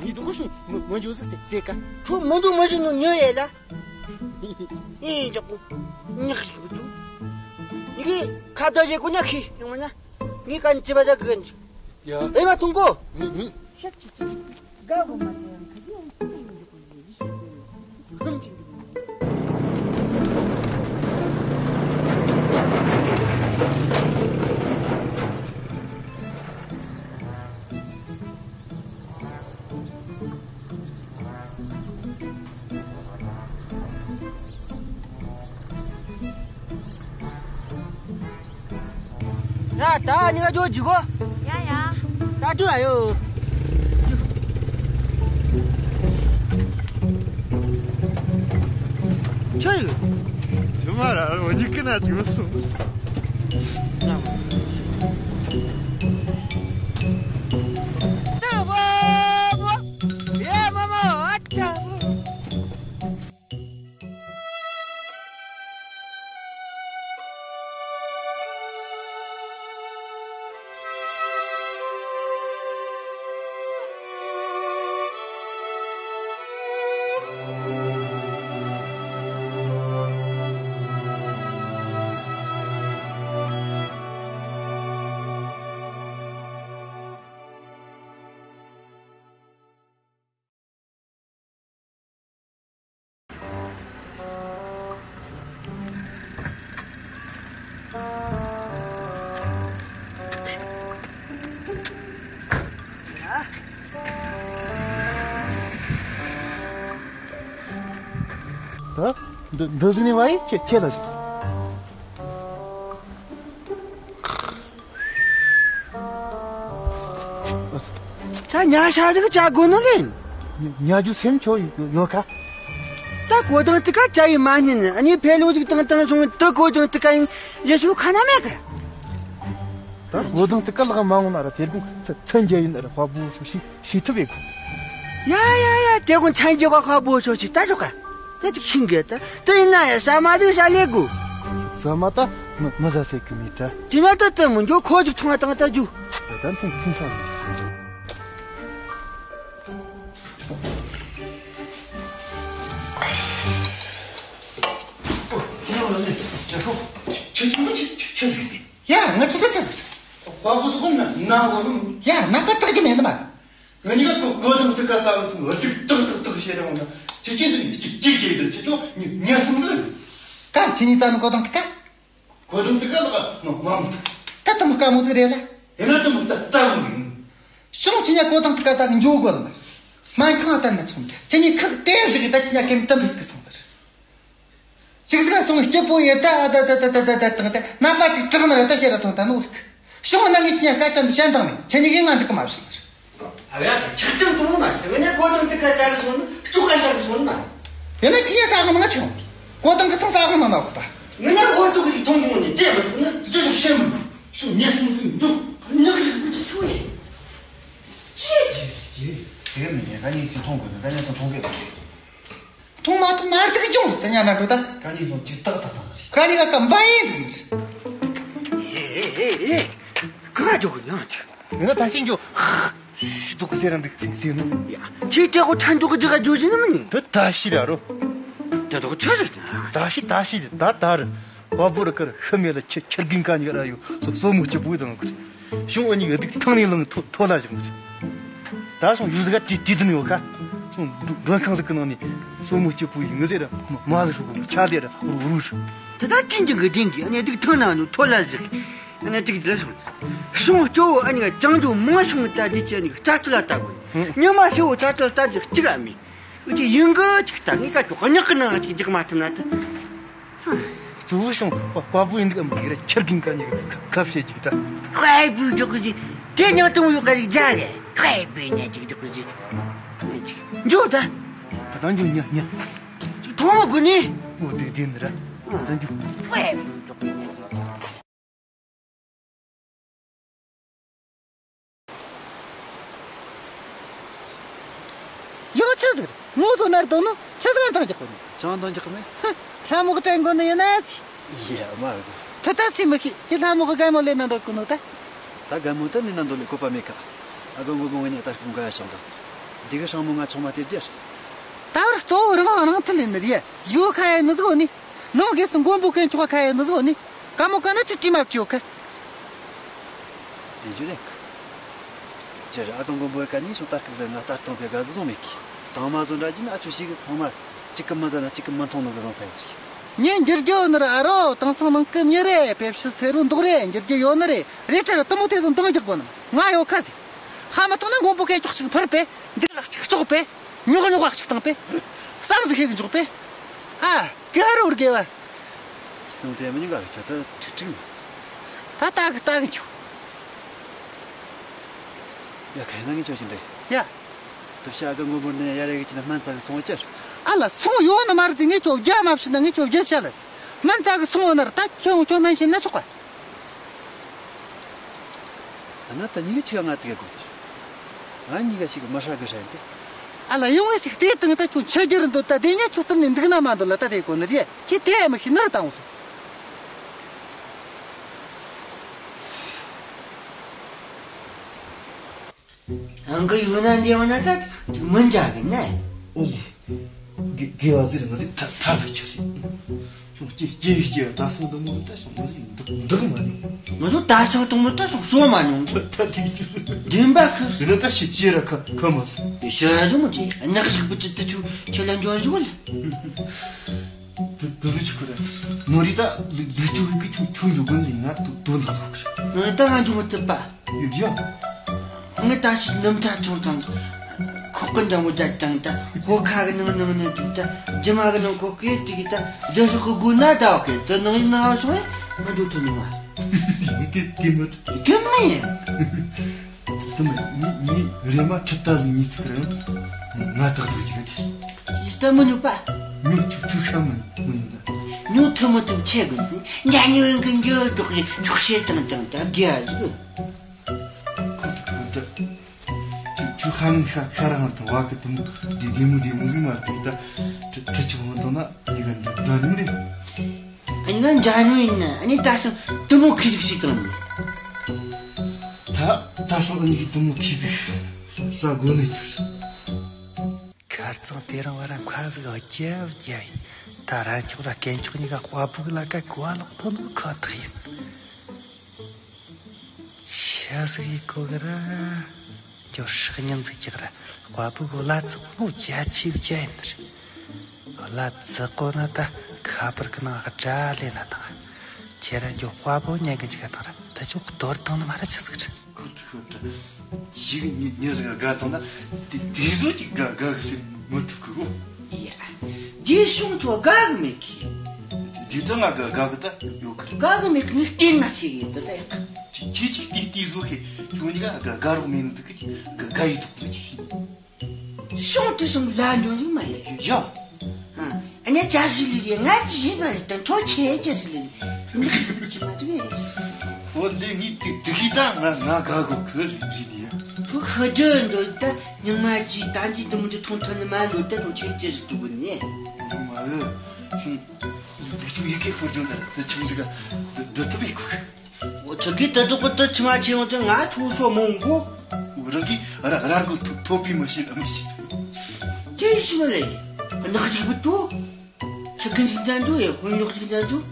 ཡི་དུ་གོ་ཤུ་མོ་མོ་ཇོ་ཟིག་སེ་སེ་ཀ་ཁྱོད་མོ་འདུག་མོ་ཞིག་ནོ་ཉོ་ཡེ་ལ། ཨེ་འཇོག་གོ་ཉག་ཞིག་བུ་ཆུ། ནི་གི་ཁ་བརྡ་བྱེད་གོ་ན་ཁི་ཡོང་ན། ངས་གན་ཅི་བ་ད་གི་གན་ཅི། ཡ། ཨེ་མ་ཐུང་གོ། ངས་ངས། ཤག་ཅི་ཅི། དགའ་བོ་མ་ཅན་ཁ་ཅི་ཡང་ཁྱི་ཡིན་འཇུག་གོ་ཡི་ཤི་ཟེར་ནས། འཛུམ་གྱིན་འདུག་ད་ད་ནི་ང་ཚོ་འཇིག་གོ། ཡ་ཡ། ད་དུ་ཨ་ཡོ། ཆོས་ཡོད། ཆུ་མ་ར་འོ་ཉི་ཀི་ན་ཆུ་སོ། ད་བ་བ། ཡ་མ་མ་ཨ་ཏ་བ། ད་འདི་འདི་ཟིག་ནས་བ་ཡིན་ཁྱེད་ཁྱེད་ལ་ཟིག་ད་ཉ་ཤ་ཟིག་བཅའ་དགོས་ནི་ལེན། ཉ་རྒྱུ་སེམས་ཆོ་ཡོད་ཁ། ད་གོ་དང་ཏི་ཀ་བཅའ་ཡི་མ་ཉན་ནི་ཨ་ནི་ཕེ་ལུང་ཟིག་དང་དང་སོང་དུ་གོ་དང་ཏི་ཀ་ཡིན་ཡེ་ཤུ་ཁ་ན་མེད་གི། ད་གོ་དང་ཏི་ཀ་ལག་མ་འོང་ན་ར་དེ་དགོང་ཚ་ཚན་རྒྱ་ཡིན་ན་ར་དཔའ་བོ་སོ་ཞིག་ཤི་ཐུབ་ཡེ་གོ། ཡ་ཡ་ཡ་དེ་དགོང་ཚན་རྒྱ་བ་དཔའ་བོ་སོ་ཞིག་ད་ཆོག་ག། ད་ཅིག་ཤིང་གི་ད་དེ་ཡིན་ན་ཡ་ཟ་མ་ཟིག་ཟ་ལེ་དགོས། ཟ་མ་ད་མི་མི་ཟ་ཟེར་གི་མི་ད། དེ་ན་ད་ད་མི་འགྱོ་ཁོ་ཅིག་ཚང་བ་དང་ད་རྒྱུ། ད་ད་ཐུང་ཐུང་ས་མི། ཡ་ང་ཅི་ད་ཅི་ད། དཔའ་བོ་ཚོ་ན་ན་འོ་ནམ། ཡ་ང་ཀ་དྲག་གི་མེད་ནི་མ། ང་གཉིས་ཀ་གོ་གོ་དང་ཐུག་ག་ས་བ་སུ་འུ་ཐུག་ཐུག་ཐུག་ཐུག་བྱེད་རུང་ན་ཁྱེད་ཁྱེད་ཚོ་གཅིག་གཅིག་བྱེད་དུ་ཁྱེད་ཚོ་ཉ་ཉ་སུམ་ཚུགས། ཀ་ཁྱེད་གཉིས་ད་ནི་གོ་དང་ཐུག་ག། གོ་དང་ཐུག་ག་ལ་མ་མ་མ་ཐུག་ད་དུ་མ་ཀ་མོ་ཚུགས་རེད་ལ། ཡིན་ན་དུ་མ་ས་ཙ་མོ་ཡིན། ཤོང་ཁྱེད་གཉིས་གོ་དང་ཐུག་ག་ད་ནི་འཇོག་དགོས་ལ། མ་ཁང་ད་ན་ཚོང་ཁྱེད་གཉིས་ཁག་དེ་ཟིག་གི་ད་ཁྱེད་གཉིས་ཀེམ་ཏམ་རིག་གི་སོང་ད། ཅིག་ཟིག་སོང་སྐྱིད་པོ་ཡེ་ད་ད་ད་ད་ད་ད་ད་དང་ད་ནམ་པ་ཅིག་དྲག་ན་ར་ད་ཤེས་ར་ཐོང་ད་ནོ་ཟིག་ཤོང་ན་ངས་ཁྱེད་སྐད་ཆ་འདི་བཤད་འདང་མེད། ཁྱེད་གཉིས་ཀྱིས་ང་འདུག་གི་མ་བྱུང་། ཨ་ཡ་ཆག་ཐུང་ཐུང་མ་ཟེར་བས་ན་གོ་དང་ཐུག་ག་ད་རུ་སོང་ནི་བཅུག་ག་ཤ་རུ་སོང་ནི་མ། དེ་ན་ཁྱེད་ས་གི་ནང་ཆུང་། གོ་དང་གི་ཚང་ས་གི་ནང་ན་གོ་པ། ངས་ན་འོ་ཙོག་གི་ཐོང་ཐོང་ནི་དེ་མ་ཐུག་ན་ཅི་ཞིག་བཤད་མི་དགོས། ཤུགས་ཉེ་སུམ་སུམ་འདུག་ཉག་རིག་པོ་ཅིག་ཤུགས་ཡིན། ཅི་ཅི་ཅི་དེ་མི་ཉན་ད་ཉིད་ཅི་མཐོང་དགོས་ན་ད་ཉན་སོང་མཐོང་གི་མཐོང་མ་ཐུབ་ན་ཨར་ཐུག་ཅུང་ཟད་ཉན་ན་འགྲོ་ད། ཀ་ཉིད་སོང་ཅི་ཏག་ཏག་ཏག་ཀ་ཉིད་ཀ་ཀ་འབའ་ཡིན་འདུག་ཟེར། ཨེ་ཨེ་ཨེ་ཨེ། ག་འཇོག་གི་ཡང་ཅིག་ཡིན་ན་ད་ཤིང་ཇོ་ཤི་འདུག་ཟེར་ར་འདུག་ཟེར་ནོ། ཡ་ཁྱེད་ཀྱི་གོ་ཕྲན་འཇོག་གི་ཇི་ག་ཇོ་ཟིན་ནི་མིན་ནི། དེ་ད་ཤི་ར་རོ། དེ་དོག་ཆ་ཟིག་ད་ཤི་ད་ཤི་ད་ད་རུ། བ་བུ་ར་ཀར་ཤི་མེད་ལ་ཁྱི་ཁྱི་རྒན་ཀ་ཉིག་ར་ཡོད་སོ་སོ་མོ་སྐྱིད་པོ་དང་གི། ཤོང་ཨ་ཉིག་སྡིག་ཐང་ནས་ལངས་ཐོ་ཐོ་ལ་བཞག་མོ། ད་སོང་ཡུལ་ཟིག་ག་དུས་དུས་དུ་ནས་ཡོད་ཁ། སོང་མགྲོན་ཁང་ཟིག་གི་ནང་ནས་སོ་མོ་སྐྱིད་པོ་ཡིན་ངི་ཟེར་ར་མ་ཟིག་ཧྲུག་གོ་ཆ་ལེ་ར་རུ་རུ་ཧྲུག་དེ་ད་ཁྱི་འཇིག་གི་དྲིན་གྱིས་ཨ་ནི་སྡིག་ཐང་ནང་ནས་ཐོ་ལ་བཞག་ཨ་ནི་སྡིག་དེ་སོང་། སོང་སྐྱོ་བོ་ཨ་ཉིག་ཅང་ཇོ་མང་སོང་ད་དེ་ཅི་ཨ་ཉིག་རྩ་ཐུ་ལ་ལྟ་དགོས། ཉི་མ་ཤི་བོ་རྩ་ཐུ་ལ་ལྟ་རྒྱུ་གཅིག་ཨ་མི། འུ་ཅི་ཡིན་གི་ཅིག་ལྟ་ངས་ཀ་ཅོག་ཉག་གི་ནང་ཅིག་རྒྱག་མ་ཐུབ་ན་ད། གཙོ་བོ་ཤོང་དཔའ་བོ་ཡིན་འདུག་ཨམ་གི་ར་ཁྱེར་གིན་ཀ་ཉིག་ཁ་ཁ་བཤད་ཅིག་ད། དཔའ་བོའི་འཇོག་གི་ཅིག་དེ་ཉག་དུ་ཡོད་ཀ་ཅིག་རྒྱག་གི་དཔའ་བོའི་ཉག་ཅིག་འཇོག་གི་ཅིག་འཇོག་ད། ད་ད་འཇོག་ཉག་ཉག་ཐོག་མ་དགོས་ནི། འོ་དེ་དེ་འདི་ར་ད་འཇོག་དཔའ་བོའི་འཇོག་གི་ཉག་ཡང་ཆི་ཟིག་རེད། ངོ་ཚོ་ནར་དང་ནོ་ཆི་ཟིག་འདང་རྒྱག་གི་ནི། ཅང་འདང་རྒྱག་གི་མེད། ཧ། ལྷ་མོ་གི་དྲན་གོ་ནི་ཡིན་ན་ཟིག་ཡ་མ་རེད། ཐི་ད་སི་མི་ཤི་ཅི་ལྷ་མོ་གི་རྒན་མོ་ལེན་ན་འདོད་གི་ནོ་ད། ད་རྒན་མོ་ད་ལེན་ན་འདོད་ལེ་གོ་པ་མེད་ཁ། ཨ་ག་མགོ་མོ་ངས་ནི་ད་སྐུ་འགའ་ཡ་ཤོང་ད། འདི་གི་སྲང་མོ་ང་ཆུང་མ་དེ་རྒྱ། ད་བར་གཙོ་བོ་རང་རང་ཐི་ལེན་ནི་རེད། ཡོ་ཁ་ཡ་ནི་ཟིག་འོ་ནི། ནང་སྒོས་སུ་མགོན་པོ་དཀོན་མཆོག་ཁ་ཡ་ནི་ཟིག་འོ་ནི། ཀ་མོ་ཀ་ན་ཅི་ཏྲི་མ་བཅོ་ཁ། དེ་རྒྱུ་རེད། ཅི་རེད་ཨ་ཀ་མགོན་པོའི་ཀ་ནི་སོ་ལྟ་སྐབས་ལ་ང་ལྟ་སྟངས་ཟེར་ག་ཟུ་བཟུང་མེད་ཀི། དང་མ་བཟོ་འདྲ་གྱི་ན་ཨ་ཆུ་ཞིག་གི་ཚང་མ་གཅིག་གི་མི་ཟ་ན་གཅིག་གི་མི་མཐོང་ནོ་གི་བཟང་ས་ཡོད་རེད། ངས་འགྱུར་རྒྱུ་ཡོད་ནི་རེད་ཨ་རོ། དེང་སང་ནང་སྐུ་མྱི་རེད་པེ་ཕྱི་སེ་རུ་འདུག་རེད། འགྱུར་རྒྱུ་ཡོད་ནི་རེད། རེད་ཁྲ་ར་དུ་མོ་དེ་ཚོ་འདང་རྒྱག་གོ་ནི་ང་ཡོད་ཁ་ཟིག་ཧ་མ་ཐོང་ན་མགོན་པོ་སྐད་ཅོག་ཅིག་ཕུར་པས། འདི་ལག་ཅིག་ལྕོག་པས། ཉོག་ཉོག་ཅིག་བཏང་པས། བསམ་ཟིག་ཤེས་གི་འཇོག་པས། ཨ། ག་རུ་དགེ་བ། ཁྱི་དང་དེ་མི་ཉུང་ག་ཁྱོད་ད་ཁྲིག་ཁྲིག་མ། ད་ལྟ་གི་ལྟ་གི་འཇུག་ཡ། ཁ་ཡ་ང་ངས་ཁྱོད་ཅི་འདྲི། ཡ། སྟོབས་ཤ་གི་ངོ་བོར་ནས་ཡ་རེ་གི་ཅི་ན་སྨན་རྩ་གི་སོང་བ་ཅར། ཨ་ལ་སོང་ཡོད་ནི་མ་རེད། ངས་ཁྱོད་རྒྱ་མ་བྱིན་ན་ངས་ཁྱོད་རྒྱ་ཤ་ལ། སྨན་རྩ་གི་སོང་བ་ན་ར་ད་ཁྱོད་ཁྱོད་སྨན་བྱིན་ན་ཆོག་ག་ཨ་ན་ད་ཉི་ག་ཆི་ག་ང་དེ་ག་གོ་ང་ཉི་ག་ཞིག་མ་ཧྲ་གི་ཧྲ་ཡིན་ཏེ། ཨ་ལ་ཡོང་བ་ཞིག་དེ་དང་ད་ཁྱོད་ཆ་རྒྱུ་ར་འདུག་ད་དེ་ཉ་ཁྱོད་ཙམ་ནས་འདུག་ན་མ་འདུག་ལ། ད་དེ་གོ་ནི་རེད། ཁྱེད་དེ་ཨ་མ་ཤི་ནར་བཏང་སོང་། ཨང་གི་ཡོད་ན་འདི་ཡོད་ན་ད་མི་འཇག་གི་ན། ཨོ་ལེ། དགེ་དགེ་བ་ཟེར་ང་ཟིག་ཐ་ཐ་ཟིག་ཆུ་ཟིག་ཤོང་སྐྱེ་སྐྱེ་སྐྱེ་ད་སོང་དུ་མོ་ཟིག་ད་ཤོང་མོ་ཟིག་འདུག་འདུག་མ་མྱོང་། ང་ཚོ་ད་ཤང་དུ་མོ་ད་ཤོང་ཤོང་མ་མྱོང་། ད་ད་དེ་ཅི་བདེན་པ་ཁུ་ཟེར་ན་ད་ཤི་ཤི་ར་ཁ་ཁ་མ་སོང་། དེ་ཤ་ཟུ་མོ་དེ་ནག་ཞིག་པུ་ཅི་ད་ཆུ་ཁྱེད་ལ་འཇོན་ཞུ་ལ། དུ་དུ་རུ་ཆུ་ཁུ་ར། ནོ་རི་ད་ལུ་ལུ་ཆུ་ཧི་ཀི་ཆུ་ཆུ་འཇུག་གོ་ནི་ང་དུ་དུ་འདུག་ཟོག་ཁུ། ནོ་རི་ད་ང་འཇུག་མི་ཐུབ་པ། ཡོད་ཡོད། ང་ད་ཤི་ནམ་ཐ་ཆུང་ཐང་། ཁོག་གི་འདྲ་མོ་རྒྱ་ཅང་ད་ཧོ་ཁ་གི་ནང་ནང་ནས་དུ་ད་རྒྱ་མ་གི་ནང་ཁོག་གི་དི་གི་ད་རྒྱ་ཤོག་གི་དགོས་ན་ད་ཨོ་ཁེ་དུ་ནང་ཡིན་ན་ཨོ་སོང་ང་འགྲོ་ཐུབ་ནི་མ། ཡིན་གི་གི་མི་ཐུབ། གི་མི་ཡིན། དུ་མ་ཉི་ཉི་རེ་མ་ཁྲི་ད་ལུ་ཉི་ཚིག་རེ་ང་ད་གི་དུ་ཅི་གི་དི། ཡི་ད་མི་ཉོ་པ། ཉོ་ཆུ་ཆུ་ཤ་མི་མི་ཉོ་ད། ཉོ་ཐུབ་མི་ཐུབ་ཆེ་གི་འདི་འཇའ་ཉི་བན་གི་འགྱོ་འགྱོག་གི་ཆོག་ཤེས་དང་དང་ད་དགེ་ཨ་ཟིག་ཁོ་ཐུག་ཁོ་ཐུག་ཆུ་ཆུ་ཧ་ནི་ཤ་ཤ་ར་ཧང་དང་བ་གི་དུ་མོ་དེ་དེ་མོ་དེ་མོ་ཟིག་མ་དེ་ད་ཁྲི་ཁྲི་ཆུ་ཧང་དང་ན་ཉི་ག་འདྲ་འདྲ་ནི་མི་རེད། ཨ་ནི་འཇའ་ཉུང་ཡིན་ན་ཨ་ནི་ད་སང་དུ་མོ་ཁི་ཟིག་ཤིག་དང་ནི། ད་ད་སང་ཨ་ནི་གི་དུ་མོ་ཁི་ཟིག་ས་ས་སྒོ་ནས་ཁྱུར། ཁ་རྩང་དེ་རིང་བ་ར་མཁའ་ཟིག་རྒྱབ་རྒྱབ་ཡིན། ད་ར་མཆོག་ར་སྐེ་མཆོག་གཉིས་ཀ་དཔའ་བུ་གི་ལ་ཀ་གོ་བ་ལོག་ཐོན་ནོ་ཁོ་ཐག་ཡིན། ཆི་ཟིག་ཡིན་གོ་གི་ར། ཁྱོད་སྲེག་ཉིན་ཟིག་ཀྱག་ར། དཔའ་བུ་གི་ལ་ཙི་གོ་རྒྱ་ཆེ་རྒྱ་ཡིན་ནི་རེད། ལ་ཙི་གོ་ན་ད་ཁ་པར་གི་ནང་དགྲ་ལེན་ན་དང་། ཁྱེད་ར་ཁྱོད་དཔའ་བུ་ཉན་གི་འཇིག་ག་དང་ར། ད་ཁྱོད་གཏོར་བཏང་ནི་མ་ར་ཆི་ཟིག་རེད། ཁོ་ཐག་ཁོ་ཐག་ཞིག་ཉི་ཉི་ཟིག་དགའ་བཏང་ན་དེ་དེ་བཟོ་ཅིག་དགའ་དགའ་གི་སེམས་མི་ཐུབ་གི་གོ། ཡ། རྗེས་བྱུང་ཁྱོད་དགའ་གི་མེད་གི། རྗེས་ད་ང་དགའ་དགའ་གི་ད་ཡོད་གི། དགའ་གི་མེད་གི་ནི་བལྟས་ན་ཤེས་གི་འདི་ལ་ཡག་གི། ཁྱེད་ཅིག་དེ་དེ་བཟོ་ཁེ་ཁྱོད་གཉིས་ཀ་དགའ་དགའ་རོགས་མེད་ནི་འདུག་གི། དགའ་དགའ་ཡི་ཐོག་ཏུ་ཅིག་ཤེས། བྱུང་དུ་སོང་ལ་འདོན་ཞིག་མ་ཡ། ཡ། ཨ་ནི་ཅག་ཞིག་ལི་ལི་ང་ཅི་ཞིག་མ་ཡ་དང་ཁྲོ་ཆེ་ཅག་ཞིག་ལི་ལི། ཅི་མ་དུ་ཡ། འོ་འདི་ངའི་དུ་དུ་ཤི་ད་ང་ང་དགའ་གོ་ཁོ་ཟིག་ཟིག་ནི་ཡ། ཁོ་ཁ་རྒྱུ་འདོད་ད་ཉི་མ་ཅི་ད་འདི་དུ་མི་འདི་ཐོང་ཐོན་ནི་མ་ལོ་ད་ཁྲོ་ཆེ་ཅག་ཞིག་དུ་གོ་ནི། འདི་མ་རེད། ཤིང་། འདི་ཆུ་ཡི་གེ་ཁོ་རྒྱུ་ན་དུ་ཆུང་ཟིག་ག་དུ་དུ་དུ་བི་ཁོ། འོ་ཚོད་ཀྱི་ད་དུ་གོ་ད་ཕྱི་མ་ཆེ་ཡོང་དུས་ང་ཚོ་སོ་མོང་གོ། འོ་རང་གི་ར་ར་གོ་ཐོ་ཐོ་པི་མ་ཤེས་ན་མི་ཤེས། ཅི་ཞིག་མ་ལས། ནག་ཅིག་བུ་ཏུ། ཆུ་ཀན་ཅིག་འདྲ་འདུག་ཡ་ཧོན་ཡོག་ཅིག་འདྲ་འདུག་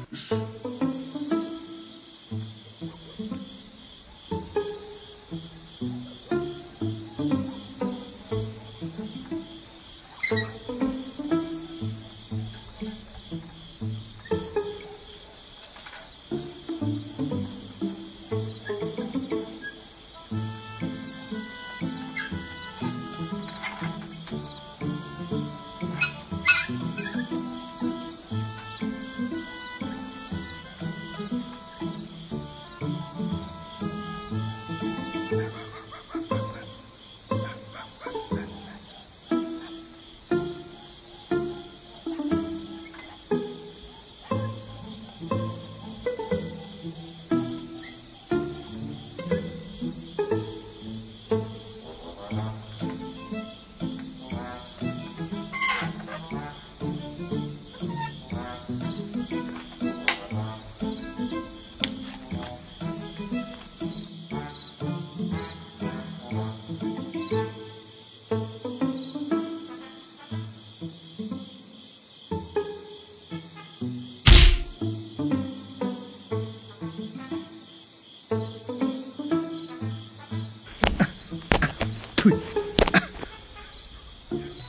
ཐུ།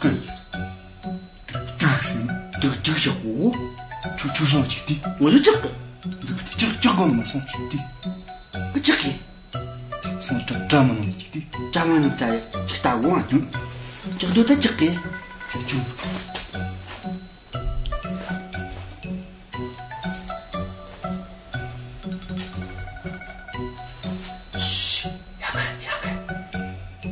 ཀུན། ཀུན། འདུག་འདུག་ཞོག་གོ། ཆུ་ཆུ་སོང་ཅིག་དེ། ངོ་ལ་ཅག་གི། འདུག་དེ་ཅག་ཅག་གོ་མ་སོང་ཅིག་དེ། ཨ་ཅག་གི། སོང་ཏྲ་ཏྲ་མ་ནང་ཅིག་དེ། ཏྲ་མ་ནང་ཏྲ་ཅག་ལྟ་འོང་ཨ། ཅག་འདུག་ད་ཅག་གི། ཅག་ཅུ། ཤི། ཡག་གི་ཡག་གི།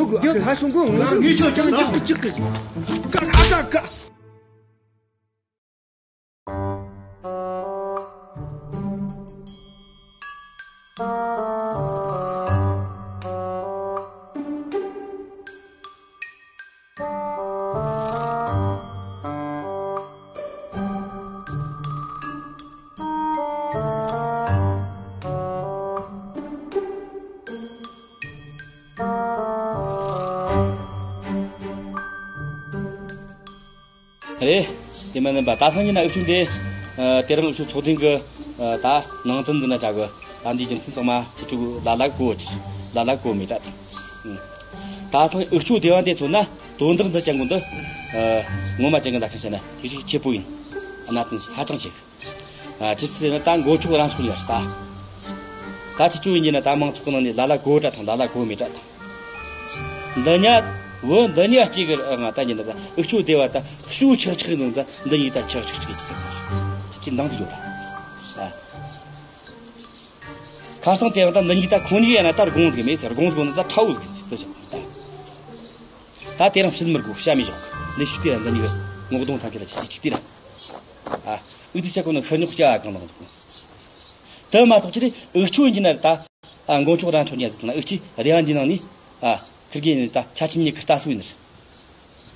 ངུ་དགོས། ཨ་ཁུ་ལྷ་སྲུང་གོ། ངུ་དགོས། ངས་ཁྱོད་ཀྱང་ལ་ཅིག་གི་ཅིག་གི། ཀ་ཨ་ཀ་ཀ། རེད། དེ་མིན་པ་ད་སང་ཉིན་ན་འུ་ཆོ་འདི། ཨ། དེ་རིང་འུ་ཆོ་ཚོགས་ཐེངས་ཀྱི། ཨ། ད་ནང་དོན་འཛིན་ན་དྲ་གི། ད་འདིའི་རྒྱུ་མཚན་ཚང་མ་ཁྱེད་ཚོ་ལ་ལ་གོ་ལ་ལ་གོ་མེད་ད། ད་སང་འུ་ཆོ་སྡེ་བ་འདི་མཚོན་ན་དོན་དག་འདི་ཅན་གོ་འདི། ཨ། ངོ་མ་ཅན་གི་ད་ཁ་ཤས་ན་ཤུགས་ཆེ་པོ་ཡིན། གནད་དོན་ཧ་ཅང་ཆེ་གི། ཨ། ཅི་ཚེ་ན་ད་མགོ་ཆོག་རང་ཆོག་ཡ་ཞིག་ད། ད་ཁྱེད་ཚོ་ཡིན་གྱི་ན་ད་མང་ཚོགས་ནང་ནས་ལ་ལ་གོ་འདྲ་དང་ལ་ལ་གོ་མེད་འདྲ་དང་། འདི་ཉ། བུ་འདི་ཉ་གཅིག་གི་ང་ད་ཉིན་ད་འུ་ཆོ་སྡེ་བ་ད་ཤུགས་ཆག་ཆག་ནང་ད་འདི་ཉིད་ད་ཆག་ཆག་ཆག་ཅི་ཟེར་གི་འདང་དུ་ཡོད་ར། ཁ་སང་དེ་རིང་ད་འདི་ཉིད་ད་ཁོང་གཉིས་ཡ་ན་ད་དགོངས་ཟིག་མེད་ཟེར། དགོངས་ཟིག་ན་ད་ཁྲ་བོ་ཟིག་ཟེར་ཟེར་ད། ད་དེ་རིང་ཕྱིར་མི་དགོས་བཤད་མི་ཞོག་འདི་ཞིག་དེ་ར་འདི་ཉིད་ངོ་གདོང་ཐམས་ཅད་ལ་ཅི་ཅི་ཅི་དེ་ར། ཨ། འུ་དེ་ཆ་ཁོ་ན་ཤ་ཉོག་སྐྱ་གང་དང་ཟིག་དེ་མ་གཏོགས་ཅི་རེད། འུ་ཆོ་ཡིན་གྱི་ན་རེད་ད། ཨ། མགོ་ཆོག་རང་ཆོག་ཉ་ཟིག་ན་འུ་ཆོ་རེ་བ་འདི་ནང་ནི། ཨ། ཁིར་གི་ནི་ད་ཆ་ཆིན་ཉི་ཁི་ལྟ་སུ་ཡིན་ནི།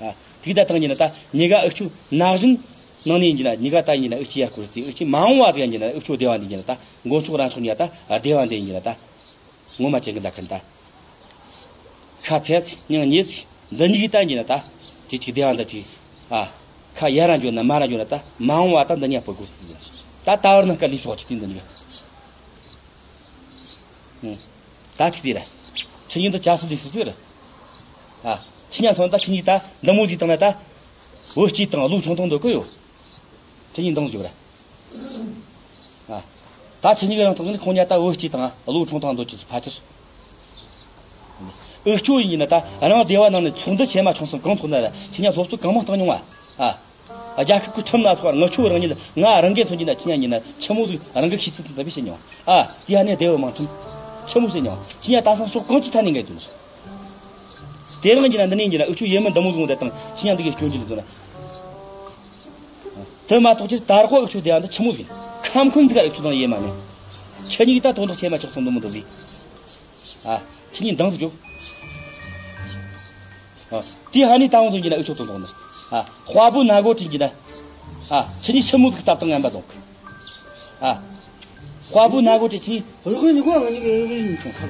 ཨ། ཐིག་ད་བཏང་ཉི་ན་ད་ཉི་ག་འུ་ཆོ་ན་བཞིན་ནང་ནི་ཡིན་གྱི་ན་ཉི་ག་ད་ཡིན་གྱི་ན་འུ་ཆོ་ཡར་སྐོར་ཙི་འུ་ཆོ་མ་འོང་བ་ཟིག་ཡིན་གྱི་ན་འུ་ཆོ་སྡེ་བ་འདི་ཡིན་གྱི་ན་ད་མགོ་ཆོག་རང་ཆོག་ཉ་ད་སྡེ་བ་འདི་ཡིན་གྱི་ན་ད། ངོ་མ་ཅན་གི་ད་ཁན་ད། ཤ་ཚད་ཉང་ཉེ་ཚི་འདི་གཉིས་ཀྱི་ད་ཡིན་གྱི་ན་ད། དེ་གཅིག་སྡེ་བ་འདི་གཅིག་ཨ། ཁ་ཡར་ར་འགྱོ་ན་མར་ར་འགྱོ་ན་ད་མ་འོང་བ་ད་འདི་ཉ་པོ་དགོས་ཟིག་ད། ད་བར་ན་དཀའ་ལས་སོགས་ཅིག་དེ་འདི་ཉིད། ད་ཅིག་དེ་ར། ཁྱེད་ཉིད་འདི་ཅག་སུ་ལས་སུ་ཟིག་ར། ཨ། ཁྱེད་ཉ་ཚོ་ད་ཁྱེད་ཉིད་ད་འདི་མོ་ཟིག་བཏང་ན་ད། བུ་གཅིག་དང་ལོ་ཆུང་ཐུང་འདོད་གི་ཡོད། ཁྱེད་ཉིད་འདང་རྒྱོབ་ར། ཨ། ད་ཁྱེད་ཉིད་རང་ཐོག་ནས་ཁོང་ཉ་ད་བུ་གཅིག་དང་ལོ་ཆུང་ཐུང་འདོད་ཀྱི་ཕ་ཆེར། འུ་ཆོ་ཡིན་ན་ད་རང་སྡེ་བ་ནང་ནས་ཚོགས་འདུ་ཆེ་མ་ཆུང་གསུམ་གང་ཚོགས་ན་ར་ཁྱེད་ཉ་སློབ་གསོ་གང་མང་བཏང་མྱོང་བ། ཨ། རྒྱལ་ཁབ་ཀྱི་ཁྲིམས་ལ་སོགས་ངི་ཆོ་རང་ཉིད་ང་རང་གིས་མཚོན་གྱི་ན་ཁྱེད་ཉ་ཉིན་ན་ཆི་མོ་ཟིག་རང་གི་ཤེས་ཚུལ་དེ་འདྲ་བྱེད་མྱོང་། ཨ། དེ་ཡ་ནས་སྡེ་བ་མང་ཁྲིམས་ཆི་མོ་བྱེད་མྱོང་ཁྱེད་ཉ་ད་སང་ཕྱོགས་གང་ཅི་ཐ་ནས་འགལ་དུ་ནི། དེ་རིང་གྱི་ན་འདི་ནས་ཀྱི་ན་འུ་ཆོ་ཡེ་མི་འདི་མོ་ཟིག་འོང་དེ་དང་ཁྱེད་ཉ་འདི་གའི་སྐྱོན་གྱི་ལི་དོ་ན། དེ་མ་གཏོགས་ཀྱི་དར་གོ་འུ་ཆོ་དེ་ཡང་འདི་ཆི་མོ་ཟིག་ཁམ་ཁུན་ཟིག་ག་འུ་ཆོ་དང་ཡེ་མ་ནས། ཁྱེད་ཉིད་ད་དོན་དག་ཆེ་མ་ཆོག་སོང་འདི་མོ་འདི་ཟིག་ཨ། ཁྱེད་ཉིད་འདང་ཟིག་རྒྱོབ། ཨ། དེ་ཧ་ནི་ད་འོང་དོན་གྱི་ན་འུ་ཆོ་དོན་དག་ནི། ཨ། དཔའ་བོ་ན་གོ་དྲིན་གྱི་ན། ཨ། ཁྱེད་ཉིད་ཆི་མོ་ཟིག་སྟབས་དང་ངན་པ་དང་། ཨ། དཔའ་བོ་ན་གོ་ཏེ་ཆི། རུ་ཁོ་ཉི་གོ་ང་ཉི་གི་རུ་ཁོ་ཉི་ཁོ་ཁ།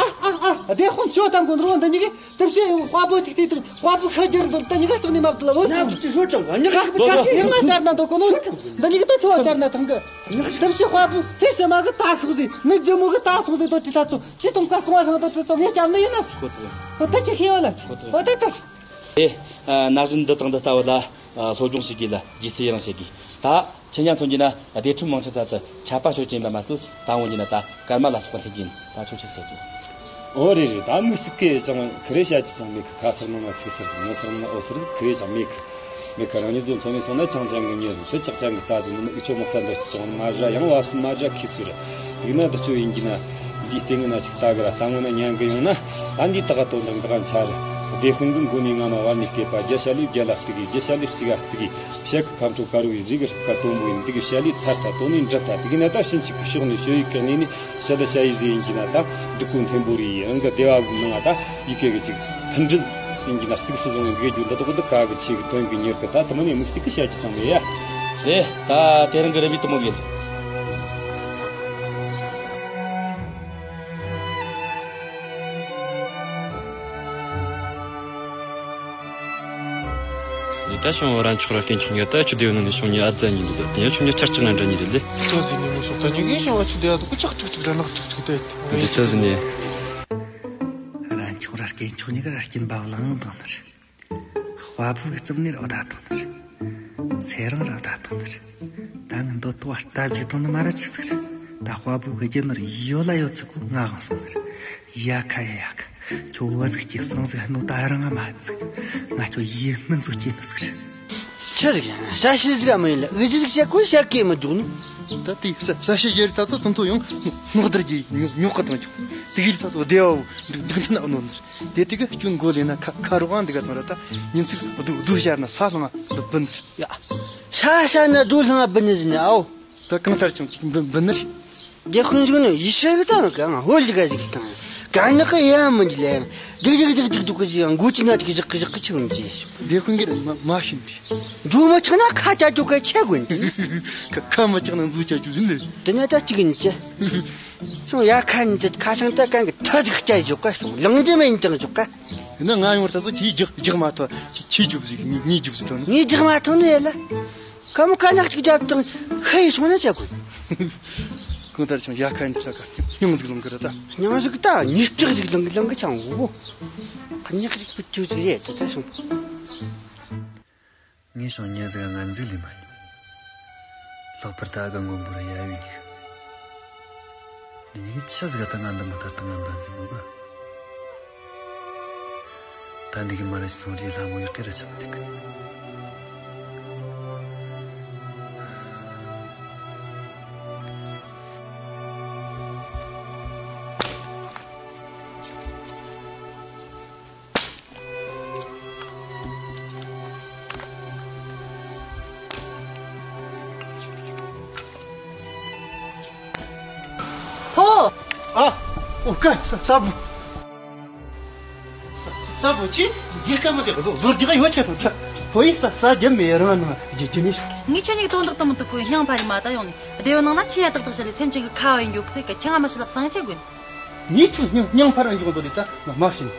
ཨ་ཨ་ཨ། དེ་ཁོང་ཆོ་དང་གོ་འདྲ་འདི་ཉི་གི་དེ་བཤད་དཔའ་བོ་ཅིག་དེ་དང་དཔའ་བོ་ཁ་རྒྱར་འདུག་ད་ཉི་ག་སྟོང་ནས་མ་བཏུལ་བོ། ན་བུ་ཅི་ཤོ་ཅང་ག་ཉི་ག་ཁ་བུ་ད་ཤི་ཡང་ང་ཅར་ན་འདུག་གོ་ནོ། ད་ཉི་གི་ད་ཆོ་ཅར་ན་ཐང་གི། དེ་བཤད་དཔའ་བོ་ཚེ་ཕྱི་མ་གི་ད་ཤོག་ཟིག་ནི་ཇི་མོ་གི་ད་སོང་ཟིག་དོ་ཅི་ད་ཚོ་ཅི་གཏོང་ཀ་གཏོང་བ་རང་དོ་ཅི་གཏོང་ངས་སྐྱབས་ནི་ཡིན་ན། ཁོ་ཐག་ད་ཅི་ཤེས་བ་ལ། ཁོ་ཐག་ད་ད། ཨེ། ན་གཞོན་འདི་དང་འདི་ལྟ་བུ་ལ། ཨ། སློབ་སྦྱོང་བྱེད་དགོས་ལ་རྗེས་སུ་ཡི་རང་བྱེད་དགོས། ད་ཁྱེད་ཉ་མཚོན་གྱི་ན་སྡེ་ཁྲིམས་མང་ཆེ་ད་དུ་ཆད་པ་གཅོད་ཅན་པ་མ་ཟད་ད་འོང་གྱི་ན་ད་སྐར་མ་ལ་སོགས་པ་འཐེན་གྱིན་ད་ཆོག་ཆེ་ཟེར་གྱི། ཨོ་རེད་རེད། ད་དམིགས་སུ་སྐད་ཅང་ཁི་རེ་བཤད་ཀྱི་ཅང་མེད་གི། ཁ་སར་ནང་ང་ཚིག་སར་ངོ་སར་ནང་ཨོ་སར་ཁི་རེ་ཅང་མེད་གི། མེད་གི། རང་ཉིད་ཚོ་མཚོན་ནས་སོང་ན་ཅང་ཅང་གི་ཉེ་ཟིན་དུ་ཅག་ཅང་གི་ད་ཟིན་ནི་མི་ཨི་ཆོ་མག་ས་འདི་ཅང་མ་ར་ཡང་བ་སུ་མ་ར་ཁི་སུ་ར་ཡིན་ན་དུ་ཆོ་ཡིན་གྱི་ན། འདིའི་སྟེང་ན་ཅིག་ལྟ་གི་ར་ལྟ་ངོ་ན་ཉན་གི་ཡོང་ན། ཨ་འདི་ད་ག་དོན་དང་ད་ག་འཆར། སྡེ་དཔོན་གྱི་མགོ་ནས་རྔ་མ་བར་ནས་སྐེད་པ། རྒྱ་ཤ་ལུས་རྒྱ་ལ་གཏུག་གི། རྒྱ་ཤ་ལུས་གཅིག་ག་གཏུག་གི། བཤད་ཁུ་ཁམ་ཐོ་དཀར་བོའི་རིགས་རིགས་ཀ་དོན་པོ་ཡིན། འདི་གི་བཤད་ལུས་ཚར་ཐ་དོ་ནས་འདྲི་ཐ་དེ་གི་ནད་ད་ཕྱིན་ཅིག་གི་ཕྱོགས་ནས་ཤོད་ཡིག་གི་གནས་ནས་བཤད་ད་བཤད་ཡིག་ཟེར་ཡིན་གྱི་ན་ད་འབྲི་གུང་ཐེམ་པོ་རི་ཡི་རང་གི་སྡེ་བ་གི་ནང་ང་ད་ཡི་གེ་གི་ཅིག་མཐུན་སྒྲིལ་ཡིན་གྱི་ན་གཙིགས་སུ་བཟུང་བའི་འགུལ་རྒྱུ་འདི་དག་འདི་ག་གི་ཆེ་གི་དོན་གི་གཉེར་གི་ད་དུ་མ་ནས་དམིགས་བསལ་གི་བཤད་ཀྱི་ཅང་མེད་ཡ། རེད། ད་དེ་རིང་གི་རི་བི་དུ་མོ་ཟིག་ཡིན། ད་ཤོང་བ་ར་མཆོག་ར་སྐྱེན་ཆུང་ཉ་ད་ཆུ་སྡེ་ནང་ནས་ཤོང་ཉ་ཨ་ཙ་ཉིད་འདུག་དེ་ཉ་ཆུང་ཉ་ཆར་ཅི་ན་འདྲ་ཉིད་ལས། ལྟོ་ཟིག་ཉི་མོ་སོགས་ད་ཉི་གིན་ཤོང་བ་ཆུ་སྡེ་ཨ་དུ་ཀུ་ཅག་ཅག་ཅག་ར་ནག་ཅག་ཅག་དེ། འདི་ལྟ་ཟིན་ནས། ར་མཆོག་ར་སྐྱེན་ཆུང་ཉ་ག་ར་སྐྱིན་པ་བླང་དང་ནར། དཔའ་བོ་གི་རྩིབ་ནས་འོ་ད་དང་ནར། ཚེ་རིང་ར་འོ་ད་དང་ནར། ད་ངི་འདོད་དོ་བ་ལྟ་བྱེད་དང་ནི་མ་ར་ཆི་ཟིག་ར། ད་དཔའ་བོ་གི་རྒྱུ་ནོར་ཡོད་ལ་ཡོད་ཚིག་གོ་ང་གང་སོང་ཟེར། ཡ་ཁ་ཡ་ཡ་ཁ། ཁྱོད་བུ་ཟིག་སྐྱེས་སང་ཟིག་ནོ་ད་རང་ང་མ་ཚིག་ང་ཁྱོད་ཡིད་སྨོན་ཚོ་སྐྱེས་ནི་ཟིག་ར། ཆི་ཟིག་ཡང་ས་ཤི་ཟིག་མ་ཡིན་ལ་ཨི་ཟི་ཟིག་བཤད་གོ་བཤད་གེ་མི་འཇུག་ནི། ད་དེ་ས་ས་ཤི་ཡེ་རི་ད་ཚོ་ཐུང་ཐུང་ཡང་སྔོག་བརྡར་གྱི་ཉོག་ག་དང་ཆུ་དེ་གི་རི་ད་ཚོ་བདེ་བ་འདུག་འདུག་འདི་ན་ནོ་ནི། དེ་དེ་གི་སྐྱོན་མགོ་ལེན་ན་ཁ་ཁ་རོག་ཨང་འདི་ག་དང་ར་ད་ཉིན་ཚིག་རྡོ་རྡོ་ཤར་ན་ས་ལྷང་ང་འདི་བུན། ཡ། ས་ཤར་ན་རྡོ་ལྷང་ང་བུན་ནི་ཟིན་ནི་ཨའོ། ད་གང་ལྟར་ཀྱང་ཅིག་འབུ་འབུ་ནི་རེད། རྒྱལ་ཁོན་ཟིག་ནི་ཡི་ཤེས་གི་དང་གང་ཧོལ་ལི་ག་ཟིག་གི་དང་ ག་ནག་གི་ཡ་མི་འཇི་ལེ། རྒྱག་རྒྱག་རྒྱག་རྒྱག་རྒྱག་གི་ཡང་མགོ་ཅི་ན་ཅིག་བཞག་གི་བཞག་གི་ཆི་ཡོང་ཅི། འདི་ཁུང་གི་མ་མ་ཤིན་པི། འགྲོ་མི་ཆགས་ན་ཁ་ཅ་ཅོ་ག་ཆེ་དགོན། ཁ་ཁ་མ་ཆགས་ན་མཛུ་ཅ་ཅུ་ཟིན་ལེ། དེ་ན་ད་ཅིག་ཡིན་ཅི། སོང་ཡ་ཁ་ནི་ཁ་སང་ད་གང་གི་ཐ་ཅིག་ཅ་བཞག་ག་སོང་ལང་འདི་མེད་ཅང་བཞག་ག་ཡིན་ན་ང་ཡོང་བར་ད་སོ་ཁྱི་རྒྱག་རྒྱག་མ་ཐོ་ཁྱི་རྒྱུབ་ཟིག་ངི་ངི་རྒྱུབ་ཟིག་ཐོན། ངི་རྒྱག་མ་ཐོན་ནི་ཡ་ལ། ཁ་མོ་ཁ་ནག་ཅིག་རྒྱབ་དང་ཤ་ཡི་སོང་ན་ཆ་དགོས། གང་ལྟར་ཀྱང་ཡ་ཁ་ཡིན་ཚ་ཁ་སྙིང་ཟིག་ལོང་གི་རེད་ད། སྙིང་ཟིག་ད་ཉིས་བརྩེགས་ཟིག་ལང་གི་ལང་གི་ཆང་འུ་བོ། ཁ་ཉག་ཟིག་བུ་ཅུ་ཟིག་རེད་དེ་ད་སོང་། ངས་བྱུང་ཉེ་ཟིག་ང་འཛིག་ལས་མ་ཡིན། ལྷག་པར་ད་ག་མགོན་པོ་ར་ཡ་ཡོད་ཉིག་འདི་ཉིད་ཀྱི་ཆ་ཟིག་ད་ང་འདི་མོ་ལྟར་དུ་ང་འབད་འཛིན་མོ་གི། ད་འདི་གི་མ་ར་ཞིག་སོང་རེད་ལྷ་མོ་ཡི་སྐེ་ར་ཆམ་ཐིག་གི། ཕོ། ཨ། ཨོ་ཀ་ས་ས་བུ། ས་བུ་ཆི། ཡི་ཀ་མ་དེ་བཟོ་བཟོ་རྒྱག་ཡོད་ཆེ་ཐོ་ཐ། ཕོ་ཡི་ས་ས་རྒྱབ་མེ་རང་ནང་རྒྱུ་ཅི་ནི། ངས་ཁྱོད་གཉིས་དོན་དག་དུ་མི་ཐུག་གོ་སྙིང་ཕ་རི་མ་ད་ཡོང་ནི་སྡེ་བ་ནང་ན་ཁྱི་ཡ་ཏག་ཏག་བྱ་ལས་སེམས་ཅན་གི་ཁ་བ་ཡིན་རྒྱུ་ཟེར་གི་ཁྱི་ང་མ་ཤི་ལག་ཚང་ཆེ་དགོས། ངས་ཁྱོད་སྙིང་སྙིང་ཕ་ར་འཇོག་འདོད་དེ་ད་ང་མ་ཤི་ནི།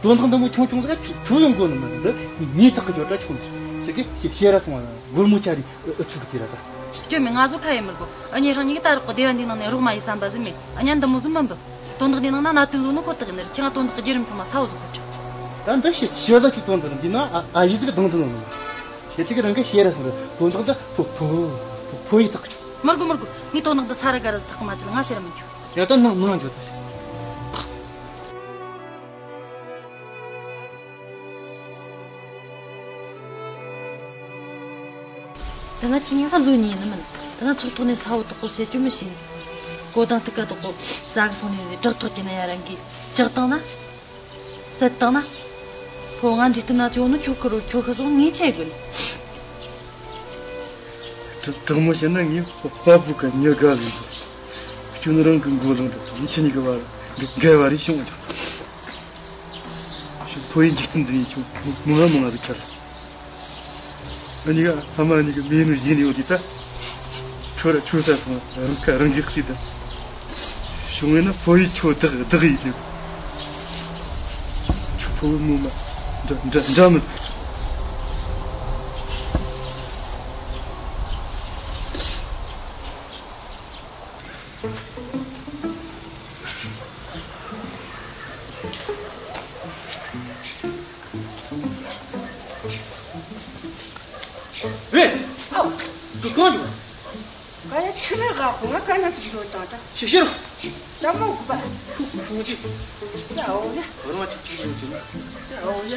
དོན་དག་འདི་མོ་ཆུང་ཆུང་ཟིག་ཁྱོད་ཁྱོད་ཡོང་དགོས་ནི་མ་རེད་འདི་ངས་ཐག་གི་ཇོ་བྲ་ཆུང་ཟིག་ཟེར་གི་ཤེས་ཤེས་ར་སོང་བ་སྒོར་མོ་ཆ་རི་ཨུ་ཚུགས་གི་དེ་ར་ད། སྐྱོན་མེད་ང་ཚོ་ཁ་ཡེ་མི་དགོས། ཨ་ནི་རང་ཉིད་ཀྱི་ད་རག་གི་སྡེ་བ་འདིའི་ནང་ནས་རོགས་མ་ཡེ་བསམ་པ་ཟིན་མེད། ཨ་ཉན་འདི་མོ་ཟིན་མི་འབུ། དོན་དག་འདིའི་ནང་ན་གནད་དོན་ལོ་ནི་ཁོ་ཐག་ཡིན་ནི་རེད། ཁྱེད་ང་དོན་དག་གི་བརྒྱུད་རིམ་ཚང་མ་ས་བོ་ཟིག་ཁོ་ཁྲིད། ད་འདི་ཤི་ཤི་ལ་ཆུ་དོན་དག་འདི་ན་ཨ་ཨ་ཡི་ཟིག་གདང་དུ་ལོ་ནི་ཤེས་ཐིག་རང་གི་ཤེས་ར་སོང་རེད། དོན་དག་འདི་ཕོ་ཕོ་ཕོ་ཕོ་ཡི་ཐག་ཆོད། མི་དགོས་མི་དགོས། ངས་དོན་དག་འདི་ས་ར་ག་ར་ཐག་མ་ཆད་ང་ཤེས་ར་མི་འགྱུར། ཡ་ད་ནང་ནང་འགྱོ་ད། ད་ང་ཁྱེད་གཉིས་ཀ་ལོ་གཉིས་ནི་མིན། ད་ང་ཚོགས་ཐོག་ནས་ས་བོ་དོག་པོ་ཟེར་རྒྱུ་མི་ཤེས། གོ་དང་ཐུག་ག་དོག་པོ་ཟ་གི་སོང་ནས་བྲག་ཐོག་གི་ན་ཡ་རང་གིས་བཅག་བཏང་ན། བསད་བཏང་ན། ཕོ་ང་འཇིག་རྟེན་ན་ཅི་ཡོད་ནོ་ཁྱོད་ཁུར་རོ་ཁྱོད་ཁུར་སོང་ངས་ཆེ་དགོས། དྲང་མོ་བཤད་ན་ངས་དཔའ་བོ་ག་མྱི་དགའ་ལས་འདུག་སྐྱོན་རང་གི་མགོ་ལངས་འདུག་ཡིད་ཆེས་གཉིས་ཀ་བར་འགལ་བ་རེ་བྱུང་འདུག་ཕོ་ཡི་འཇིག་རྟེན་འདི་ནས་ཁྱོད་མང་ང་མང་ང་ཟིག་ཁྱེར། ཨ་ནི་ཨ་མ་ཨ་ནི་གི་མེ་ནུ་ཡིན་ཡོད་དེ་ད། ཁྱོད་ར་ཁྱོད་ས་སོང་རང་ཁ་རང་གི་སྲིད་ད། བྱུང་ངེ་ན་ཕོ་ཡི་ཁྱོད་བདག་བདག་ཡིན་དེ། ཁྱོད་ཕོ་བོ་མོ་མ་འདྲ་འདྲ་འདྲ་མི་ཐུབ། ཨེ། ཨ། འདི་གང་ཡིན། ག་ཡ་ཁྱི་ནས་ག་ཁོ་ང་ག་ན་ཅིག་ཡོད་དང་ད། ཤི་ཤི་རོ། ལྟད་མོ་གི་པ། ཁུ་ཁུ་ཁུ་ཅི། ཡ་འོ་ཡ། བར་མ་ཅིག་ཅིག་ཡོད་ཅི་ན། ཡ་འོ་ཡ།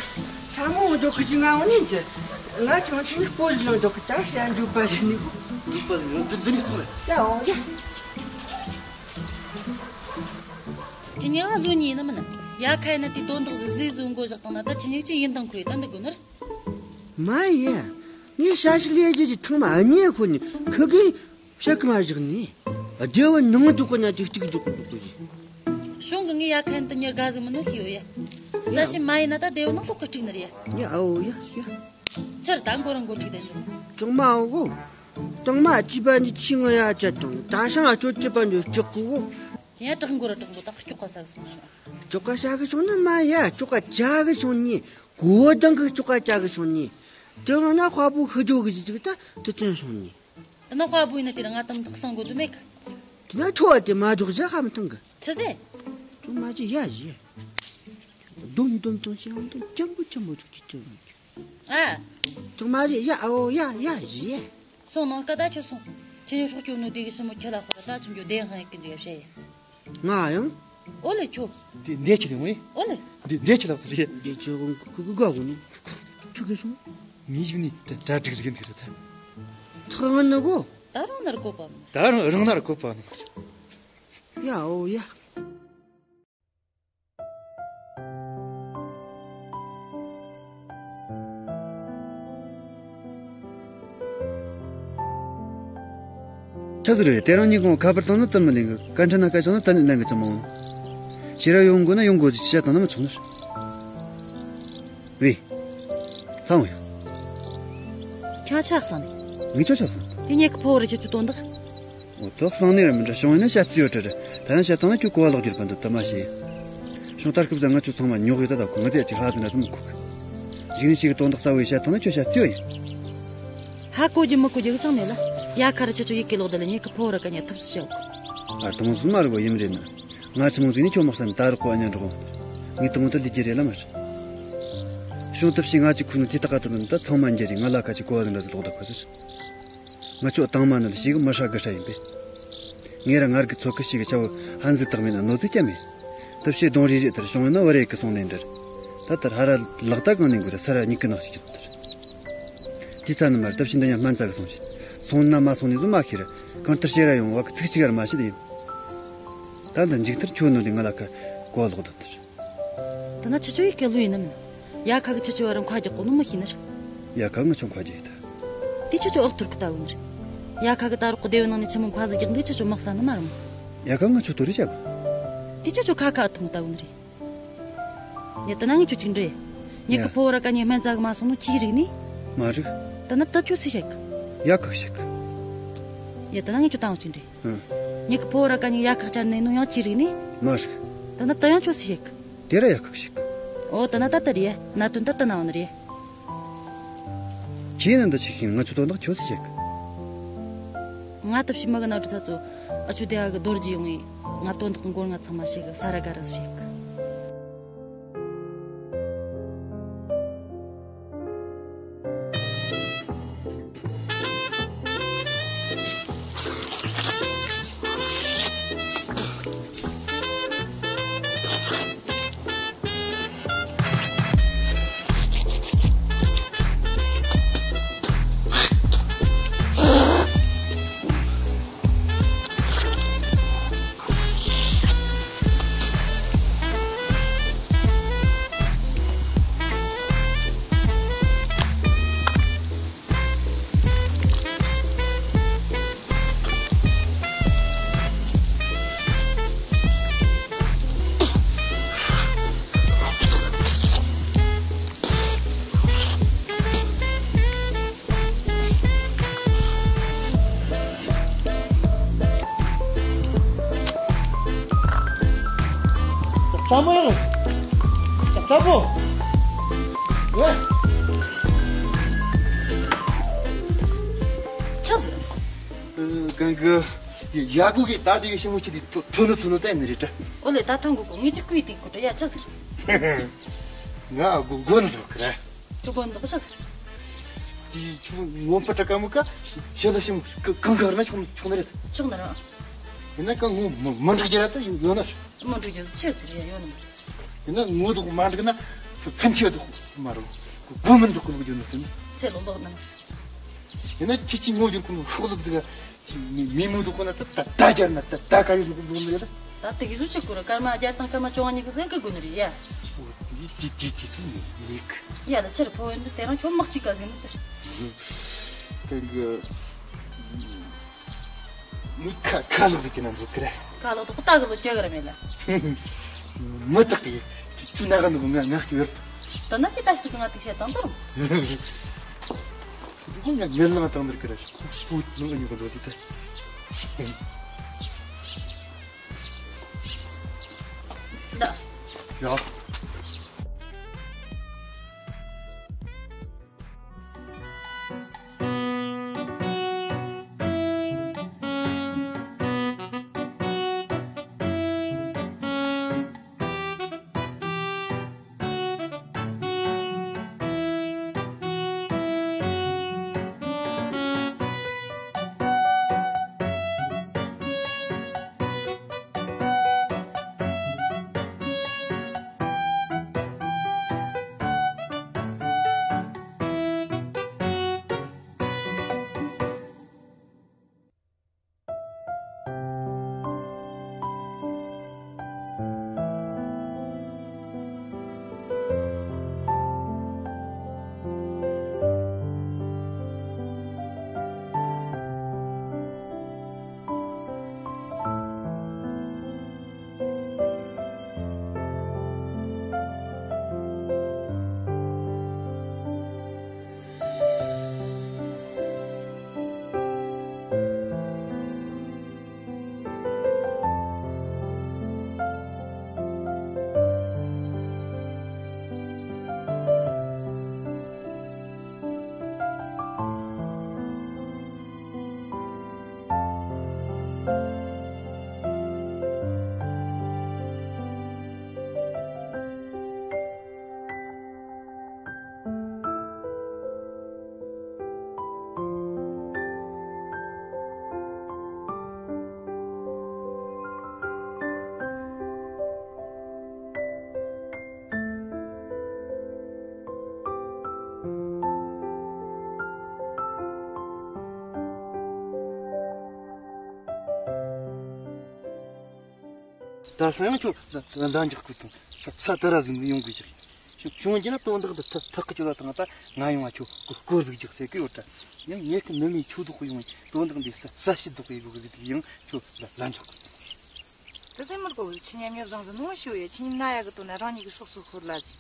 ལྟད་མོ་འདོད་གི་ཅི་ང་འོ་ནི་ཅི། ང་ཅང་ཅི་ནི་སྤོ་ལི་ལང་འདོད་གི་ད་ཤ་འདུག་པ་ཞི་ནི་གོ། འདུག་པ་ནི་འདི་འདི་ནི་སོང་རེད། ཡ་འོ་ཡ། དེ་ནས་ང་བཟོ་ཉེས་ནི་མིན། ཡ་ཁ་ཡིན་ན་དེ་དོན་དག་ཟིག་ཟིག་བཟོ་འགོ་བཞག་བཏང་ན་ད་ཁྱེད་གཉིས་ཀྱི་ཡིན་དང་ཁོ་ཡི་ད་འདི་དགོས་ནི་རེད། མ་ཡ། ངས་ཤ་ཤི་ལས་རྒྱུ་ཅི་ཐང་མ་ཨ་ཉེ་ཁོ་ནི་ཁི་གི་བཤད་གི་མ་བཞག་ནི། སྡེ་བ་ནང་འཇོག་གི་ན་དེ་གཅིག་འཇོག་གི་འཇོག་གི་ཡིན། གཞུང་གི་ངས་ཡ་ཁ་ཡིན་དུ་ཉེར་དགའ་ཟིག་མིན་ནོ་ཤི་ཡོད་ཡ། ས་ཤི་མ་ཡིན་ན་ད་སྡེ་བ་ནང་ཐོག་གི་གཅིག་ནི་རེད་ཡ། ཡ་ཨོ་ཡ་ཡ། ཕྱིར་ད་མགོ་རང་མགོ་གཅིག་ད་འཇོག་ཅང་མ་ཨོ་གོ། དང་མ་ཅི་པ་འདི་ཆི་ངོ་ཡ་ཅད་དང་ད་ཤང་ཨ་ཅོ་ཅི་པ་འདི་ལྕོག་གི་གོ། ཡ་དྲག་མགོ་ར་དྲག་མགོ་ད་སྐྱོག་ག་ས་སོང་ན། སྐྱོག་ག་ཤ་གི་སོང་ན་མ་ཡ་སྐྱོག་ག་ཅ་གི་སོང་ནི། གོ་དང་གི་སྐྱོག་ག་ཅ་གི་སོང་ནི། དེ་ནང་ན་དཔའ་བོ་ཤི་རྒྱུ་གི་ཅིག་ད་དུ་བཙན་སོང་ནི། དེ་ན་དཔའ་བོ་ཡིན་ན་དེ་ར་ང་དམ་ཐག་སང་དགོས་དུ་མེད་གི། དེ་ན་ཁྲོ་བ་དེ་མ་འཇོག་ཟེར་ཧ་མི་ཐང་གི། ཆི་ཟེར། ཁྱོད་མ་ཅི་ཡ་ཟེར། སྡོམ་སྡོམ་དང་ཤེས་ཡོན་དང་སྐྱང་པོ་སྐྱང་པོ་ཅིག་ཅིག་ཅིག་ཨ། ཐོག་མ་རེད་ཡ་ཨོ་ཡ་ཡ་ཞེས། སོང་ནང་ཀ་ད་ཁྱོད་སོང་། ཁྱེད་ཉིད་སྲོག་སྐྱོབ་ནོ་དེ་གི་ཞི་མོ་ཁྱེད་ལ་ཁོ་ལ་ད་ཁྱིམ་རྒྱུ་བདེ་ཧང་ཡག་གི་འཇིག་བཤད་ཡ། ང་ཡང་། ཨོ་ལེ་ཁྱོད། དེ་འདས་ཆི་ལེ་ངོས། ཨོ་ལེ། འདི་འདས་ཆི་ལ་ཁོ་ཟེར། འདས་ཆི་ཁོ་ཁོ་ཁོ་ག་གོ་ནི། ཁྱོད་གི་སོང་། མི་ཞིག་ནི་ད་གྲ་སྒྲིག་རིག་འདི་རེད་ད། ཐག་ང་ནི་གོ། ད་རང་ནར་གོ་པ་མ། ད་རང་རང་ནར་གོ་པ་ནི། ཡ་ཨོ་ཡ། ཆི་ཟིག་རེད། དེ་རིང་ཉིན་གུང་ཁ་པར་བཏང་ན་ཏི་མི་ལེན་གི། བཀའ་འཁྲི་ན་སྐད་བྱུང་ན་ཏི་ནི་ལེན་གི་ཙམ་མོ། ཁྱེད་རང་ཡོང་དགོས་ན་ཡོང་དགོས་ཟེར་བཤད་བཏང་ན་མི་ཆོག་ནི་རེད། ཝེ། ལྷང་ཡོང་། ཁྱོད་ཆགས་སོང་ནི། ངས་ཁྱོད་ཆགས་སོང་། དེ་ངེད་ཀྱི་ཕོ་བོ་ར་ཁྱོད་ཚོའི་དོན་དག་འོ་ད་གསང་ནས་ར་མི་འདྲ། བྱུང་ཡིན་ན་བཤད་རྩིས་ཡོད་དྲ་ར། ད་ཡང་བཤད་བཏང་ན་ཁྱོད་གོ་བ་ལོག་རྒྱུ་རེད་པ། འདི་ད་མ་བཤད་ཡིན། བྱུང་ད་སྐབས་ཙང་ང་ཁྱོད་ཚང་མ་ཉོག་ཡོད། ད་ད་ཁོ་ང་ཚོས་ཅིག་ལྷ་ཟིན་ར་ཙམ་མི་ཁུག་གི། གཞིག་ནས་ཞིག་གི་དོན་དག་གསལ་བོ་ཡིས་བཤད་བཏང་ན་ཁྱོད་བཤད་རྩིས་ཡོད་ཡིན། ཧ་གོ་རྒྱུ་མི་གོ་རྒྱུ་གི་ཅང་མེད་ལ། ཡ་ཁ་ར་ཁྱེད་ཚོ་ཡི་གེ་ལོག་ད་ལ་ངེད་ཀྱི་ཕོ་བོ་ར་ག་ནས་ཐུབ་སུ་བྱེད་འོ། ཨ་དང་སུ་མ་རུ་བ་ཡིན་རེད་ན། ང་ཆི་མོ་ཟིག་ནས་ཁྱོད་མ་བསམ་ད་རུ་གོ་ཨ་ཉན་འགྲོ། ངས་དང་ད་ལི་རྒྱུ་རེད་ལ་མ་རེད། བྱུང་ཐབས་ཤེས་ང་ཅིག་ཁུ་ནུ་དེ་ད་ག་ད་ད་ཚང་མ་འགྱུར་རེད། ང་ལ་ཁ་ཅིག་གོ་བ་ཟིན་ར་ཟིག་ལོག་ད་ཁ་ཟིག་ང་ཆོ་དང་མ་ནི་ལ་ཞིག་མི་ཧྲ་གི་ཧྲ་ཡིན་པས། ངས་ར་ངར་གི་ཚོད་ཀི་ཞིག་གི་ཆ་བོ་ཧན་ཟིག་དག་མིན་ན་ནོ་ཟིག་ཀྱང་མེད། ཐབས་ཤེས་གདོང་རིས་རིས་ལྟར་བྱུང་ཡོད་ན་བ་རེ་གི་སོང་ནས་འདྲ། ད་ལྟར་ཧ་ར་ལག་ད་གང་ནས་འགུལ་ར་ས་ར་ཉིག་གི་ནག་ཞིག་ཡོད་དར། དེ་ཚ་ནི་མར་ཐབས་ཤེས་འདི་ཉ་སྨན་རྩ་གི་སོང་ཞིག་སོང་ན་མ་སོང་ནས་བཟོ་མ་ཤེས་ར། གང་ལྟར་བཤད་ར་ཡོང་བ་གི་ཚིག་གཅིག་ར་མ་བཤད་ཡིན། ད་འདི་མཇུག་མཐར་ཁྱོད་ནོ་ལས་ང་ལ་ཁ་གོ་ལོག་ད་དར། ད་ན་ཁྱེད་ཚོ་ཡི་སྐད་ལུས་ཡིན་ནམ། ཡ་ཁ་གི་ཁྱེད་ཚོ་བར་མཁའ་རྒྱག་གོ་ནོ་མི་ཤེས་ནི་རེད། ཡ་ཁ་ང་ཆོ་མཁའ་རྒྱག་ཡི་ད། དེ་ཁྱེད་ཚོ་ཨག་ཐུར་གི་ལྟ་བུ་ནི་རེད། ཡ་ཁ་གི་ད་རུ་ཀོ་སྡེ་བའི་ནང་ནས་ཆི་མོ་མཁའ་ཟིག་རྒྱག་འདི་ཁྱེད་ཚོ་དམག་ས་ནི་མ་རུང་། ཡ་ཁ་ང་ཆོ་ཐོ་རི་བྱ་གོ། དེ་ཁྱེད་ཚོ་ཁ་ཁ་ཨ་ཐུང་ལྟ་བུ་ནི་རེད། ཉི་ད་ན་ངས་ཁྱོད་ཅིག་འདྲི། ཉི་ཡ། གི་ཕོ་བོ་ར་ཀ་ཉི་སྨན་རྩ་གི་མ་སོང་ནོ་ཁྱིའི་རིག་ནི། མ་རིག་ད་ན་ད་ཁྱོད་སུ་ཤེག་ཡ་ཁ་ཤེག་ཉི་ད་ན་ངས་ཁྱོད་ཏང་ཅིག་འདྲི། ཨང་། ཉི་གི་ཕོ་བོ་ར་ཀ་ཉི་ཡ་ཁ་ཅར་ནས་ནོ་ཡང་ཁྱིའི་རིག་ནི། མ་རིག་ད་ན་ད་ཡང་ཁྱོད་སུ་ཤེག་དེ་ར་ཡ་ཁ་ཤེག་ཨོ་ད་ན་ད་ད་རེད་ན་དོན་ད་ད་ན་འོ་ནི་རེད། ཁྱེད་ནི་འདི་ཆིག་ཤིང་ང་ཆུ་དོན་དག་ཁྱོད་སུ་ཤེག་ང་ད་ཕྱི་མ་གི་ན་དུ་ཚ་ཚོ་ཨ་ཆུ་དེ་ཨ་གི་རྡོ་རྗེ་ཡོང་ངས་ང་དོན་དག་མགོར་ང་ཚང་མ་ཤེག་ས་ར་ག་ར་སུ་ཤེག་ལྕམ་མོ། ལྕམ་མོ། ཝེ། ཆགས་ཟིན། གང་གི་ཡ་གུ་གི་ད་དེ་གི་ཞིམ་མོ་ཆི་དེ་ཐོ་ཐོ་ནུ་ཐོ་ནུ་ཏན་ནི་རེད་དྲ། ཨོ་ལེ་ད་ཐང་གུ་གུ་ངི་ཅི་ཀུའི་ཏིང་གུ་དྲ་ཡ་ཆགས་ཟིན། ང་གུ་གུ་ནི་ཟོ་ཁི་ར། ཆུ་གོ་འདོགས་ཆགས་ཟིན། དེ་ཆུ་ངོ་ཕ་དྲ་ཀ་མུ་ཀ་ཤེ་ལ་ཞིམ་གང་གང་ར་ཆུང་ཆུང་ནི་རེད། ཆུང་ནི་ར། ཡིན་ན་ཀ་ངོ་མ་མ་འགྲིག་རྒྱ་ར་ད་ཡོད་ན། མ་འགྲིག་རྒྱ་ཆེ་ཚི་རེད་ཡོད་ནི་མ་རེད། ཡིན་ན་ངོ་དུ་མ་འགྲིག་ན་ཚུ་ཚིམ་ཆེ་དུ་མ་རུང་། གོ་མིན་དུ་ཀུ་ལུ་ཡོད་ནི་སིན། ཚེ་ལོ་ལོག་ནི་མ་རེད། ཡིན་ན་ཁྱི་ཁྱི་ངོ་ཡོད་ཀུ་ལུ་ཧུག་ལུག་ཟིག་མི་མི་མུ་དུ་ཀུ་ན་ད་ད་ད་རྒྱར་ན་ད་ད་ག་ཡོད་ཀུ་ལུ་ནི་རེད། ད་དེ་གི་ཟུ་ཆེ་ཀུ་ར་ཀར་མ་རྒྱར་དང་ཀར་མ་ཅོང་ཉི་གི་ཟན་ཀི་གུ་ནི་རེད་ཡ། འོ་དེ་དེ་དེ་དེ་ཚུ་ནི་ཡིག་ཡ་ལ་ཆེར་ཕོ་ཡོན་དུ་དེ་རང་ཁྱོད་དམག་ཅིག་ག་ཟིན་ནི་ཆེར། ཀ་གི། མི་ཁ་ཁ་ལག་ཟིག་གི་ན་འཛུགས་ཀི་རེད། ཁ་ལག་ཏུ་ཀུ་ཏ་གི་ལོ་ཅག་གི་ར་མེད་ལ། མི་དག་གི་ཁྱུ་ན་ག་འདུག་ང་ང་ཁྱུ་ཡོད། ད་ན་ཁྱི་ཏ་ཞིག་ང་ཏིག་བཤད་དང་དང་། འདི་ང་ངན་ལང་དང་འདིར་ཀི་རེད། སྤུ་ནང་གི་ཉོ་གི་ལོ་ཟིག་ཏེ། ད། ཡ། ད་སང་ཡང་ཁྱོད་ད་ད་འདང་རྒྱག་དགོས་དང་། ས་ས་དེ་ར་ཟིག་ཡོང་དགོས་ཀྱི་རེད། བྱུང་རྒྱུ་ན་དོན་དག་འདི་ཐག་ཐག་གི་ཆོད་ལ་བཏང་། ད་ང་ཡོང་བ་ཁྱོད་སྐོར་སྐོར་ཟིག་རྒྱག་ཟེར་གི་ཡོད་ད། ཡང་ངེད་ཀྱི་ནུ་མའི་ཆོས་ལྡོག་གི་ཡོང་བའི་དོན་དག་འདི་ས་ས་ཞིག་ལྡོག་གི་ཡོད་གི་ཟིག་ཡང་ཁྱོད་ལ་ལ་འཇོག་གི། དེ་ཚེ་མི་དགོས། ཁྱི་ཉམས་ཉོབ་བཟང་ཟིག་ནོ་ཤོད་ཡ། ཁྱི་ཉམས་ན་ཡ་གི་དོན་ན་རང་ཉིད་ཀྱི་སྲོག་སོ་ཤོར་ལ་ཟིག་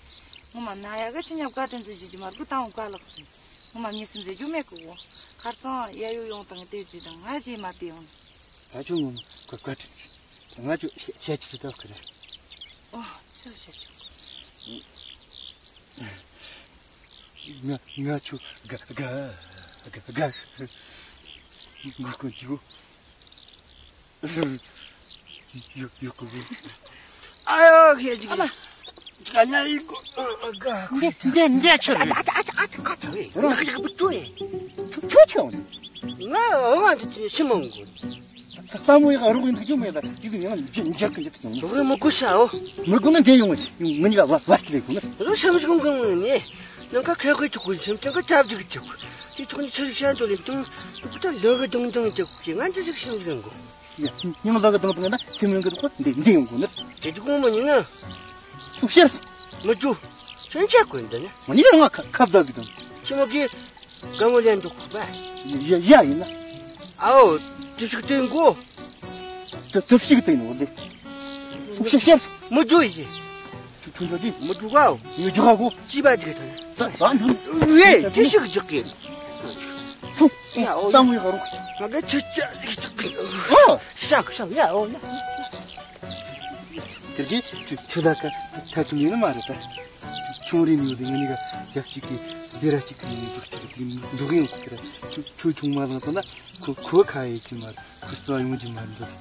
ངོ་མ་ན་ཡ་གི་ཁྱི་ཉམས་བཀའ་དྲིན་ཟིག་བྱེད་རྒྱུ་མ་དགོས། དང་བཀའ་ལགས་ཟིག་ངོ་མ་མྱི་སེམས་ཟེར་རྒྱུ་མེད་གི་འོ། ཁར་ཙང་ཡ་ཡོ་ཡོང་དང་དེ་ཅི་དང་ང་ཅི་མ་དེ་ཡོང་། ད་ཁྱོད་ངོ་མ་བཀའ་བཀའ་དྲིན་ཆེ། ང་ཚོ་ཤ་ཤ་ཆུ་ཐབས་ཁ་རེད། ཨོ། ཤ་ཤ་ཆུ། ང་ང་ཚོ་དགའ་དགའ་དགའ་དགའ་གུ་གུ་ཡོ་ཡོ་གུ་གུ། ཨ་ཡོ་ཁྱེད་ཅིག་ཨ་མ། ཅིག་ཨ་ཉལ་ཡི་གོ་དགའ་གུ། འདི་འདི་འདི་ཆུ་རེད། ཨ་ཨ་ཨ་ཨ་ཨ་ཨ་ཨ་ཨ་ཨ་ཨ་ཨ་ཨ་ཨ་ཨ་ཨ། ཆུ་ཆུ་ཆུ། ང་འོ་ང་འདི་ཅི་ཤི་མང་གོ། ལྷ་མོ་ཡག་རུག་འདུག་རྒྱུ་མེད་ལ་ཅི་ཟིག་ཡང་འཇ་འཇག་གི་འཇག་ཏུ། རུག་མི་གོ་ཤ་འོ། མི་གོ་ན་འདི་ཡོང་ངི་ངི་གཉིས་ལ་བ་བ་ཅི་ལས་གོ་ན། རུག་ཤ་མི་ཤོང་གི་ངོ་ནས། ནང་ཁ་ཁེ་ཁེ་ཆུ་གོ་སེམས་ཅན་ག་ཅབ་ཅིག་ཅིག་དེ་ཐོག་ནས་ཆ་ཞིག་ཤ་འདོད་ལེ་ཅུང་། དུ་ད་ལོ་གི་དང་དང་ཅིག་གི་ང་ཅི་ཞིག་ཤེས་ཀྱི་ཡོང་གོ། ཡ་ཉིང་ལ་གི་དང་དང་ན་ཁྱིམ་ཡོང་གི་དུ་ཁོ་འདི་འདི་ཡོང་གོ་ན། དེ་ཅི་གོ་མ་ཉིང་ང་། ཤུགས་ཤར། མི་ཅུ། ཁྱོད་ཆ་དགོས་འདི་ནི། ང་ཉིད་ང་ཁ་ཁབ་བདག་གི་དང་། ཁྱི་མོ་གི་ག་མོ་ལེན་འདུག་པ། ཡ་ཡ་ཡིན་ན། ཨའོ། དུ་ཞིག་སྟོན་གོ། དུ་དུ་ཞིག་སྟོན་ནོ་འདི། ཤུགས་ཤར་ཤར། མི་ཅུ་ཡི། ཆུ་ཆུ་འདི། མི་ཅུ་གའོ། ཡོ་ཅུ་ག་གོ། ཅི་བ་ཅིག་དང་། ས་ས་འདུ། ཝེ་དུ་ཞིག་ཅིག་གི། ཤུགས། ཡ་ཨོ། སམ་ཝི་ཧ་རུ། ང་གི་ཆུ་ཆུ་ཅིག་གི། ཨོ། ཤག་ཤག་ཡ་ཨོ་ཡ། དེ་གི་ཆུ་ཆུ་ལ་ཀ་ཐ་ཀི་མིན་མ་རེད་ད། ཆུང་རིང་ཡོད་དེ་ང་གཉིས་ཀ་ཡག་ཅིག་གི་སྡེ་ར་ཅིག་གི་མིན་འདུག་ཅིག་གི་འདུག་ཡོང་གི་ར། ཆུ་ཆུ་ཆུང་མ་ལངས་སོང་ན་ཁོ་ཁོ་ཁ་ཡེ་ཅི་མ་རེད། ཁོ་རྩ་ཡོང་ཅི་མ་རེད་འདུག་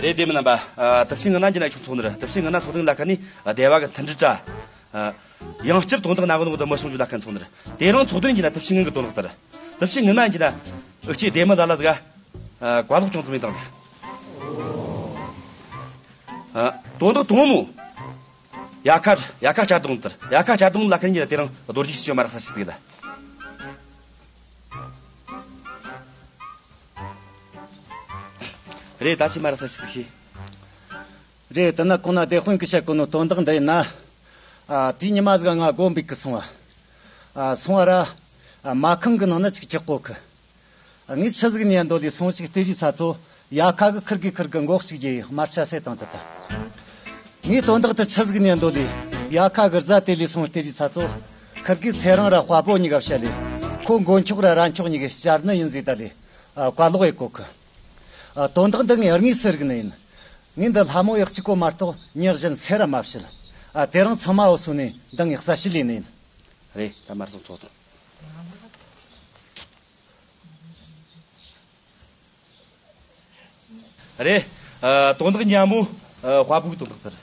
རེད། དེ་མིན་རྣམ་པ། ཨ། དུ་ཕྱིན་ངི་ན་འགྱི་ན་ཆོག་ཚོགས་ནི་རེད། དུ་ཕྱིན་ངི་ན་ཚོགས་དོན་ལ་ཁ་ནི་སྡེ་བ་གི་མཐུན་སྒྲིལ་དྲ། ཨ། ཡང་བསྐྱར་དོན་དག་ན་གི་ནོ་དུ་མི་སོང་རྒྱུ་ལ་ཁ་ཚོགས་ནི་རེད། དེ་རིང་ཚོགས་དོན་འགྱི་ན་དུ་ཕྱིན་ངི་གི་དོན་དག་དེ་རེད། དུ་ཕྱིན་ངི་ན་འགྱི་ན་ཨུ་ཆེ་སྡེ་མི་ལ་ལ་ཟིག་ཨ། བཀའ་ལོག་ཅུང་ཙམ་ཡིན་དང་ཟིག་ཨ། དོན་དག་དང་མོ། ཡ་ཁ་ཡ་ཁ་བཅར་དང་དེར་ཡ་ཁ་བཅར་དང་ལ་ཁ་འགྱི་ན་དེ་རིང་རྡོ་རྗེ་ཤི་ཆོ་མ་རག་ས་ཤི་ཟིག་ལ། རེད། ད་ཅི་མ་རེད་ས་ཞིག་ཤེས། རེད། དེ་ན་གོང་ན་དེ་དཔོན་གི་བཤད་གོ་ནོ་དོན་དག་འདི་ཡིན་ན། ཨ། དེའི་ཉི་མ་ཟིག་ང་དགོན་པའི་གི་སོང་བ། ཨ། སོང་བ་ར། ཨ། མ་ཁང་གི་ནང་ན་ཅིག་ཁྱག་གོ་གི། ཨ། ངས་ཆི་ཟིག་ནས་འདོད་ལས་སོང་ཞིག་སྟེར་རི་ཚ་ཚོ། ཡ་ཁ་གི་ཁིར་གི་ཁིར་གི་མགོ་གཅིག་རྒྱས་དམར་ཆ་སེ་བཏང་དུ་ད། ངས་དོན་དག་དེ་ཆི་ཟིག་ནས་འདོད་ལས་ཡ་ཁ་གི་རྫ་དེ་ལས་སོང་སྟེར་རི་ཚ་ཚོ། ཁིར་གི་ཚེ་རིང་ར་དཔའ་བོ་གཉིས་ཀ་བཤད་ལས། ཁོ་མགོ་མཆོག་ར་ར་མཆོག་གཉིས་ཀའི་བསྐྱར་ནི་ཡིན་ཟིག་ད་ལས། ཨ། བཀའ་ལོག་ཡེ་གོ་གི། ཨ། དོན་དག་འདི་ངས་དངོས་སུ་རིག་ནི་ཡིན། ངས་འདི་ལྷ་མོ་ཡག་གཅིག་གོ་མ་གཏོགས་ཉག་གཞན་སེ་ར་མ་བཤད། ཨ། དེ་རིང་ཚང་མ་འོ་སོང་ནས་འདི་ངས་གསལ་བཤད་ལས་ནི་ཡིན། རེད། ད་མར་སོང་ཚོགས་དང་། རེད། ཨ། དོན་དག་ཉ་མོ། ཨ། དཔའ་བོའི་དོན་དག་དེར།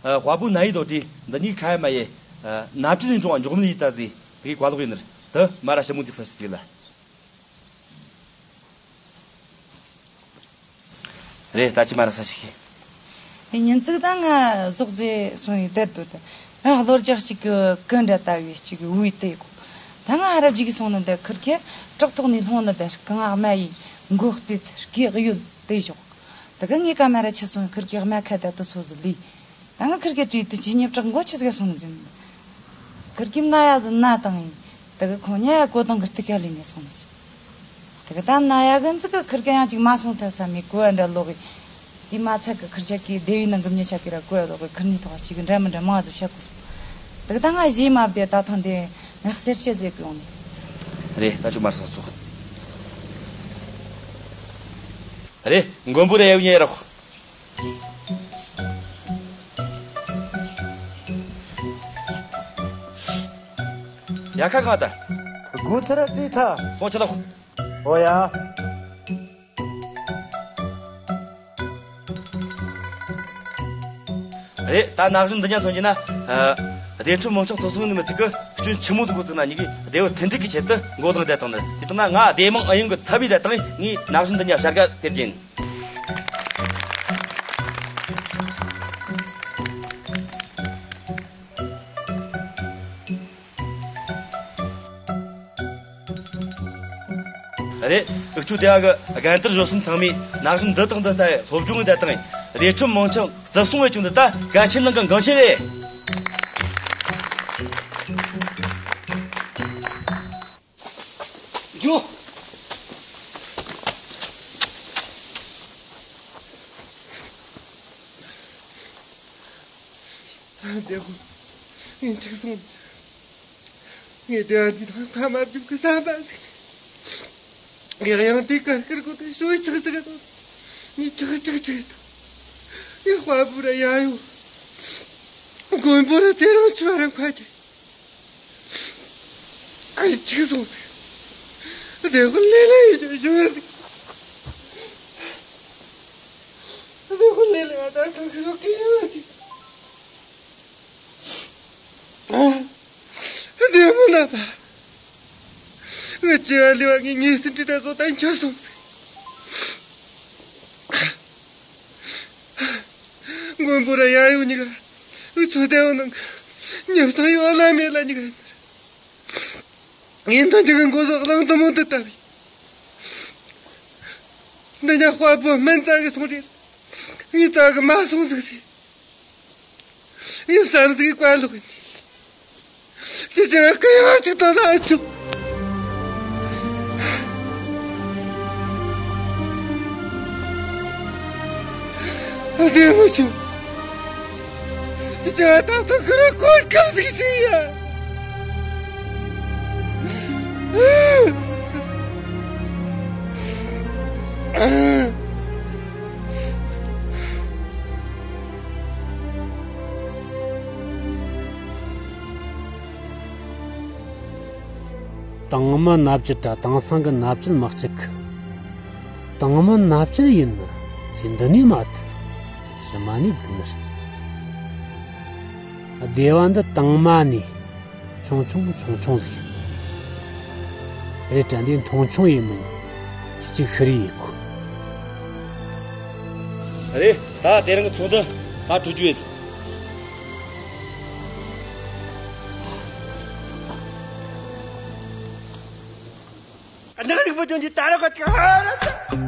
ཨ། དཔའ་བོ་ན་ཡི་དོ་དྲི་འདི་གཉིས་ཁ་ཡ་མ་ཡེ། ཨ། ནམ་ཅི་ནས་འབྱུང་བ་མགྱོགས་མིན་ཡིད་ད་ཟི་དེ་གི་བཀའ་ལོག་ཡིན་ནི་རེད། དེ་མ་ར་ཞིབ་མོ་འཇིགས་ས་ཞིག་དེ་ལ། རེད། ད་ཅི་མ་ར་ས་ཞིག་ཤེས། ཉིན་ཅིག་ད་ང་ཟོག་རྗེས་སོང་ཡི་བསྡད་འདུག་ད་ང་གློ་རྒྱག་ཅིག་གི་ཀི་འདྲ་ལྟ་བུའི་ཅིག་གི་འུའི་དེ་གོ། ད་ང་ཧ་ར་བརྗིད་གི་སོང་ནི་འདི་ཁིར་ཁེ་བྲག་ཐོག་ནས་ལྷུང་ནི་འདི་རྐང་ཨ་མ་ཡི་མགོ་གཏད་སྐེ་གཡོན་དེ་ཞོག་ད་ག་ངའི་ཀ་མ་ར་ཆི་སོང་ཁིར་ཁེ་ཨ་མ་ཁ་ད་དུ་སོ་ཟི་ལི། ད་ང་ཁིར་གི་བྲིས་ཏེ་ཇི་སྙེད་བྲག་མགོ་ཆི་ཟིག་སོང་ཟིན། ཁིར་གི་མནའ་ཡ་ཟིན་ན་དང་ཡིན། ད་གི་ཁོང་ཉ་ཡ་གོ་དང་གི་ཏི་ཀ་ལི་ནས་སོང་ཟིན། ད་གི་ད་མནའ་ཡ་གི་འཛི་གི་ཁིར་གི་ཡང་ཅིག་མ་སོང་ཐ་ས་མི་གོ་ཡ་འདྲ་ལོག་གི། དེ་མ་ཚད་གི་ཁིར་ཆ་གི་སྡེ་བའི་ནང་གི་མྱི་ཆ་གི་ར་གོ་ཡ་ལོག་གི་ཁིར་ནི་ཐོག་ཅིག་གི་འདྲ་མི་འདྲ་མང་ཟིག་བཤད་གོ་སོང་། ད་གི་ད་ང་གཞི་མ་བདེ་ད་ཐང་དེ་ང་གསེར་ཤེ་ཟེ་གི་ཡོང་ནི། རེད། ད་ཅུ་མར་སོང་སོང་། རེད། མགོན་པོ་རེ་ཡབ་ཉེ་རོགས། ཡ་ཁ་གང་ད། དགུ་ཐེར་བྲིས་ཐ། སོང་ཆ་ལོག་ཨོ་ཡ། རེད། ད་ན་གཞོན་འདི་ཉག་མཚོན་གྱི་ན། ཨ། བདེ་ཁྲིམས་མང་ཆུང་སོ་སོ་ནི་མི་ཚིག་གི་སྐྱོན་ཆི་མོ་དུ་གོ་ཚིག་ན་ཉིད་ཀྱི་བདེ་བོ་མཐུན་སྒྲིལ་གྱི་ཆེད་དུ་མགོ་དང་བསྡད་བཏང་ནི་དེ་དང་ན། ང་བདེ་མང་ཨུ་ཡོན་གྱི་ཚབ་བྱས་བསྡད་བཏང་ངས་ན་གཞོན་འདི་ཉག་བྱ་དགའ་དེར་གྱིན། རེད། འུ་ཆོ་དེ་ཡ་གི་རྒན་དར་བཟོ་སེམས་ཚང་མས་ན་གཞོན་འདི་དག་འདི་ལྟ་བུའི་སློབ་སྦྱོང་གི་བསྡད་བཏང་། བདེ་ཁྲིམས་མང་ཆུང་བརྩི་སྲུང་བའི་ཆུང་འདི་ལྟ་གལ་ཆེན་ནང་གི་འགངས་ཆེན་རེད། འགྱོ། བདེ་ཁོ། ངས་འཁྲུག་སོང་། ངས་བདེ་བ་འདི་དང་ཕ་མ་བརྒྱུད་ཀྱི་བསམ་པ་ཟིག་ངས་ཡང་དེ་ཀར་ཀིར་གོ་དེ་ཤོད་ཆག་ཆག་དང་། ངས་ཆག་ཆག་ཆག་དང་། ངས་དཔའ་བོ་ར་ཡ་ཡོ། མགོན་པོ་ར་ཚེ་རིང་ཆུ་ར་མཁའ་ཁྱེར། ཨ་ཡི་ཆིག་སོང་ཟིག་བདེ་ཁོ་ལེ་ལེ་ཡི་ཞོ་ཡ་ཟིག་བདེ་ཁོ་ལེ་ལེ་ཡ་ད་སོང་ཁི་རོ་ཀི་ཡ་ཟིག་བདེ་མོ་ན་པ། ངའི་ཅི་བ་ལི་བ་ངའི་ངའི་སྲིད་ཁྲི་ད་བཟོ་ད་འཁྱོལ་སོང་ཟིག་མགོན་པོ་ར་ཡ་ཡོ་གཉིས་ཀ་ཚོ་བདེ་བོ་ནང་གི་ཉབ་སང་ཡོ་ལ་མེད་ལ་གཉིས་ཀ་ཡིན། ངས་འདི་འཇིག་གི་མགོ་ཟོག་གླང་དུ་མོ་དུ་བཏབ་ཡིན། འདི་ཉག་དཔའ་བོ་སྨན་རྩ་གི་སོང་རེད། ངའི་རྩ་གི་མ་སོང་ཟིག་ཟིག་ངའི་བསམ་ཟིག་བཀའ་ལོག་ཡིན། ཅི་ཅི་ང་སྐུ་ཡང་ཅིག་ཏུ་ན་ཆུ། བདེ་མོ་ཆུ། ཅི་ཅི་ང་ད་སོ་ཁུ་རུ་གོར་ཁབ་ཟིག་ཟིག་ཡ། དང་མ་མནའ་བཅད་དྲ་དེང་སང་གི་མནའ་བཅད་མ་གཅིག་གི། དང་མ་མནའ་བཅད་ཡིན་ན་ཞེ་འདི་ནས་མ་ཐར། ཕྱི་མ་ནས་སྡུག་ནི་རེད། སྡེ་བ་འདི་དང་མ་ནས་ཆུང་ཆུང་ཆུང་ཆུང་ཟིག་ཡིན། རེད་དྲ་འདི་མཐོང་ཆུང་ཡིན་མིན་ཁྱི་གཅིག་ཤི་རེ་ཡིན་ཁོ། རེད། ད་དེ་རིང་གི་ཚོགས་འདུ་ད་གྲོལ་རྒྱུ་ཡིན། གནའ་རིག་པོ་ཅན་གྱི་ད་ར་ག་ཅིག་ཧ་ར་ཅི།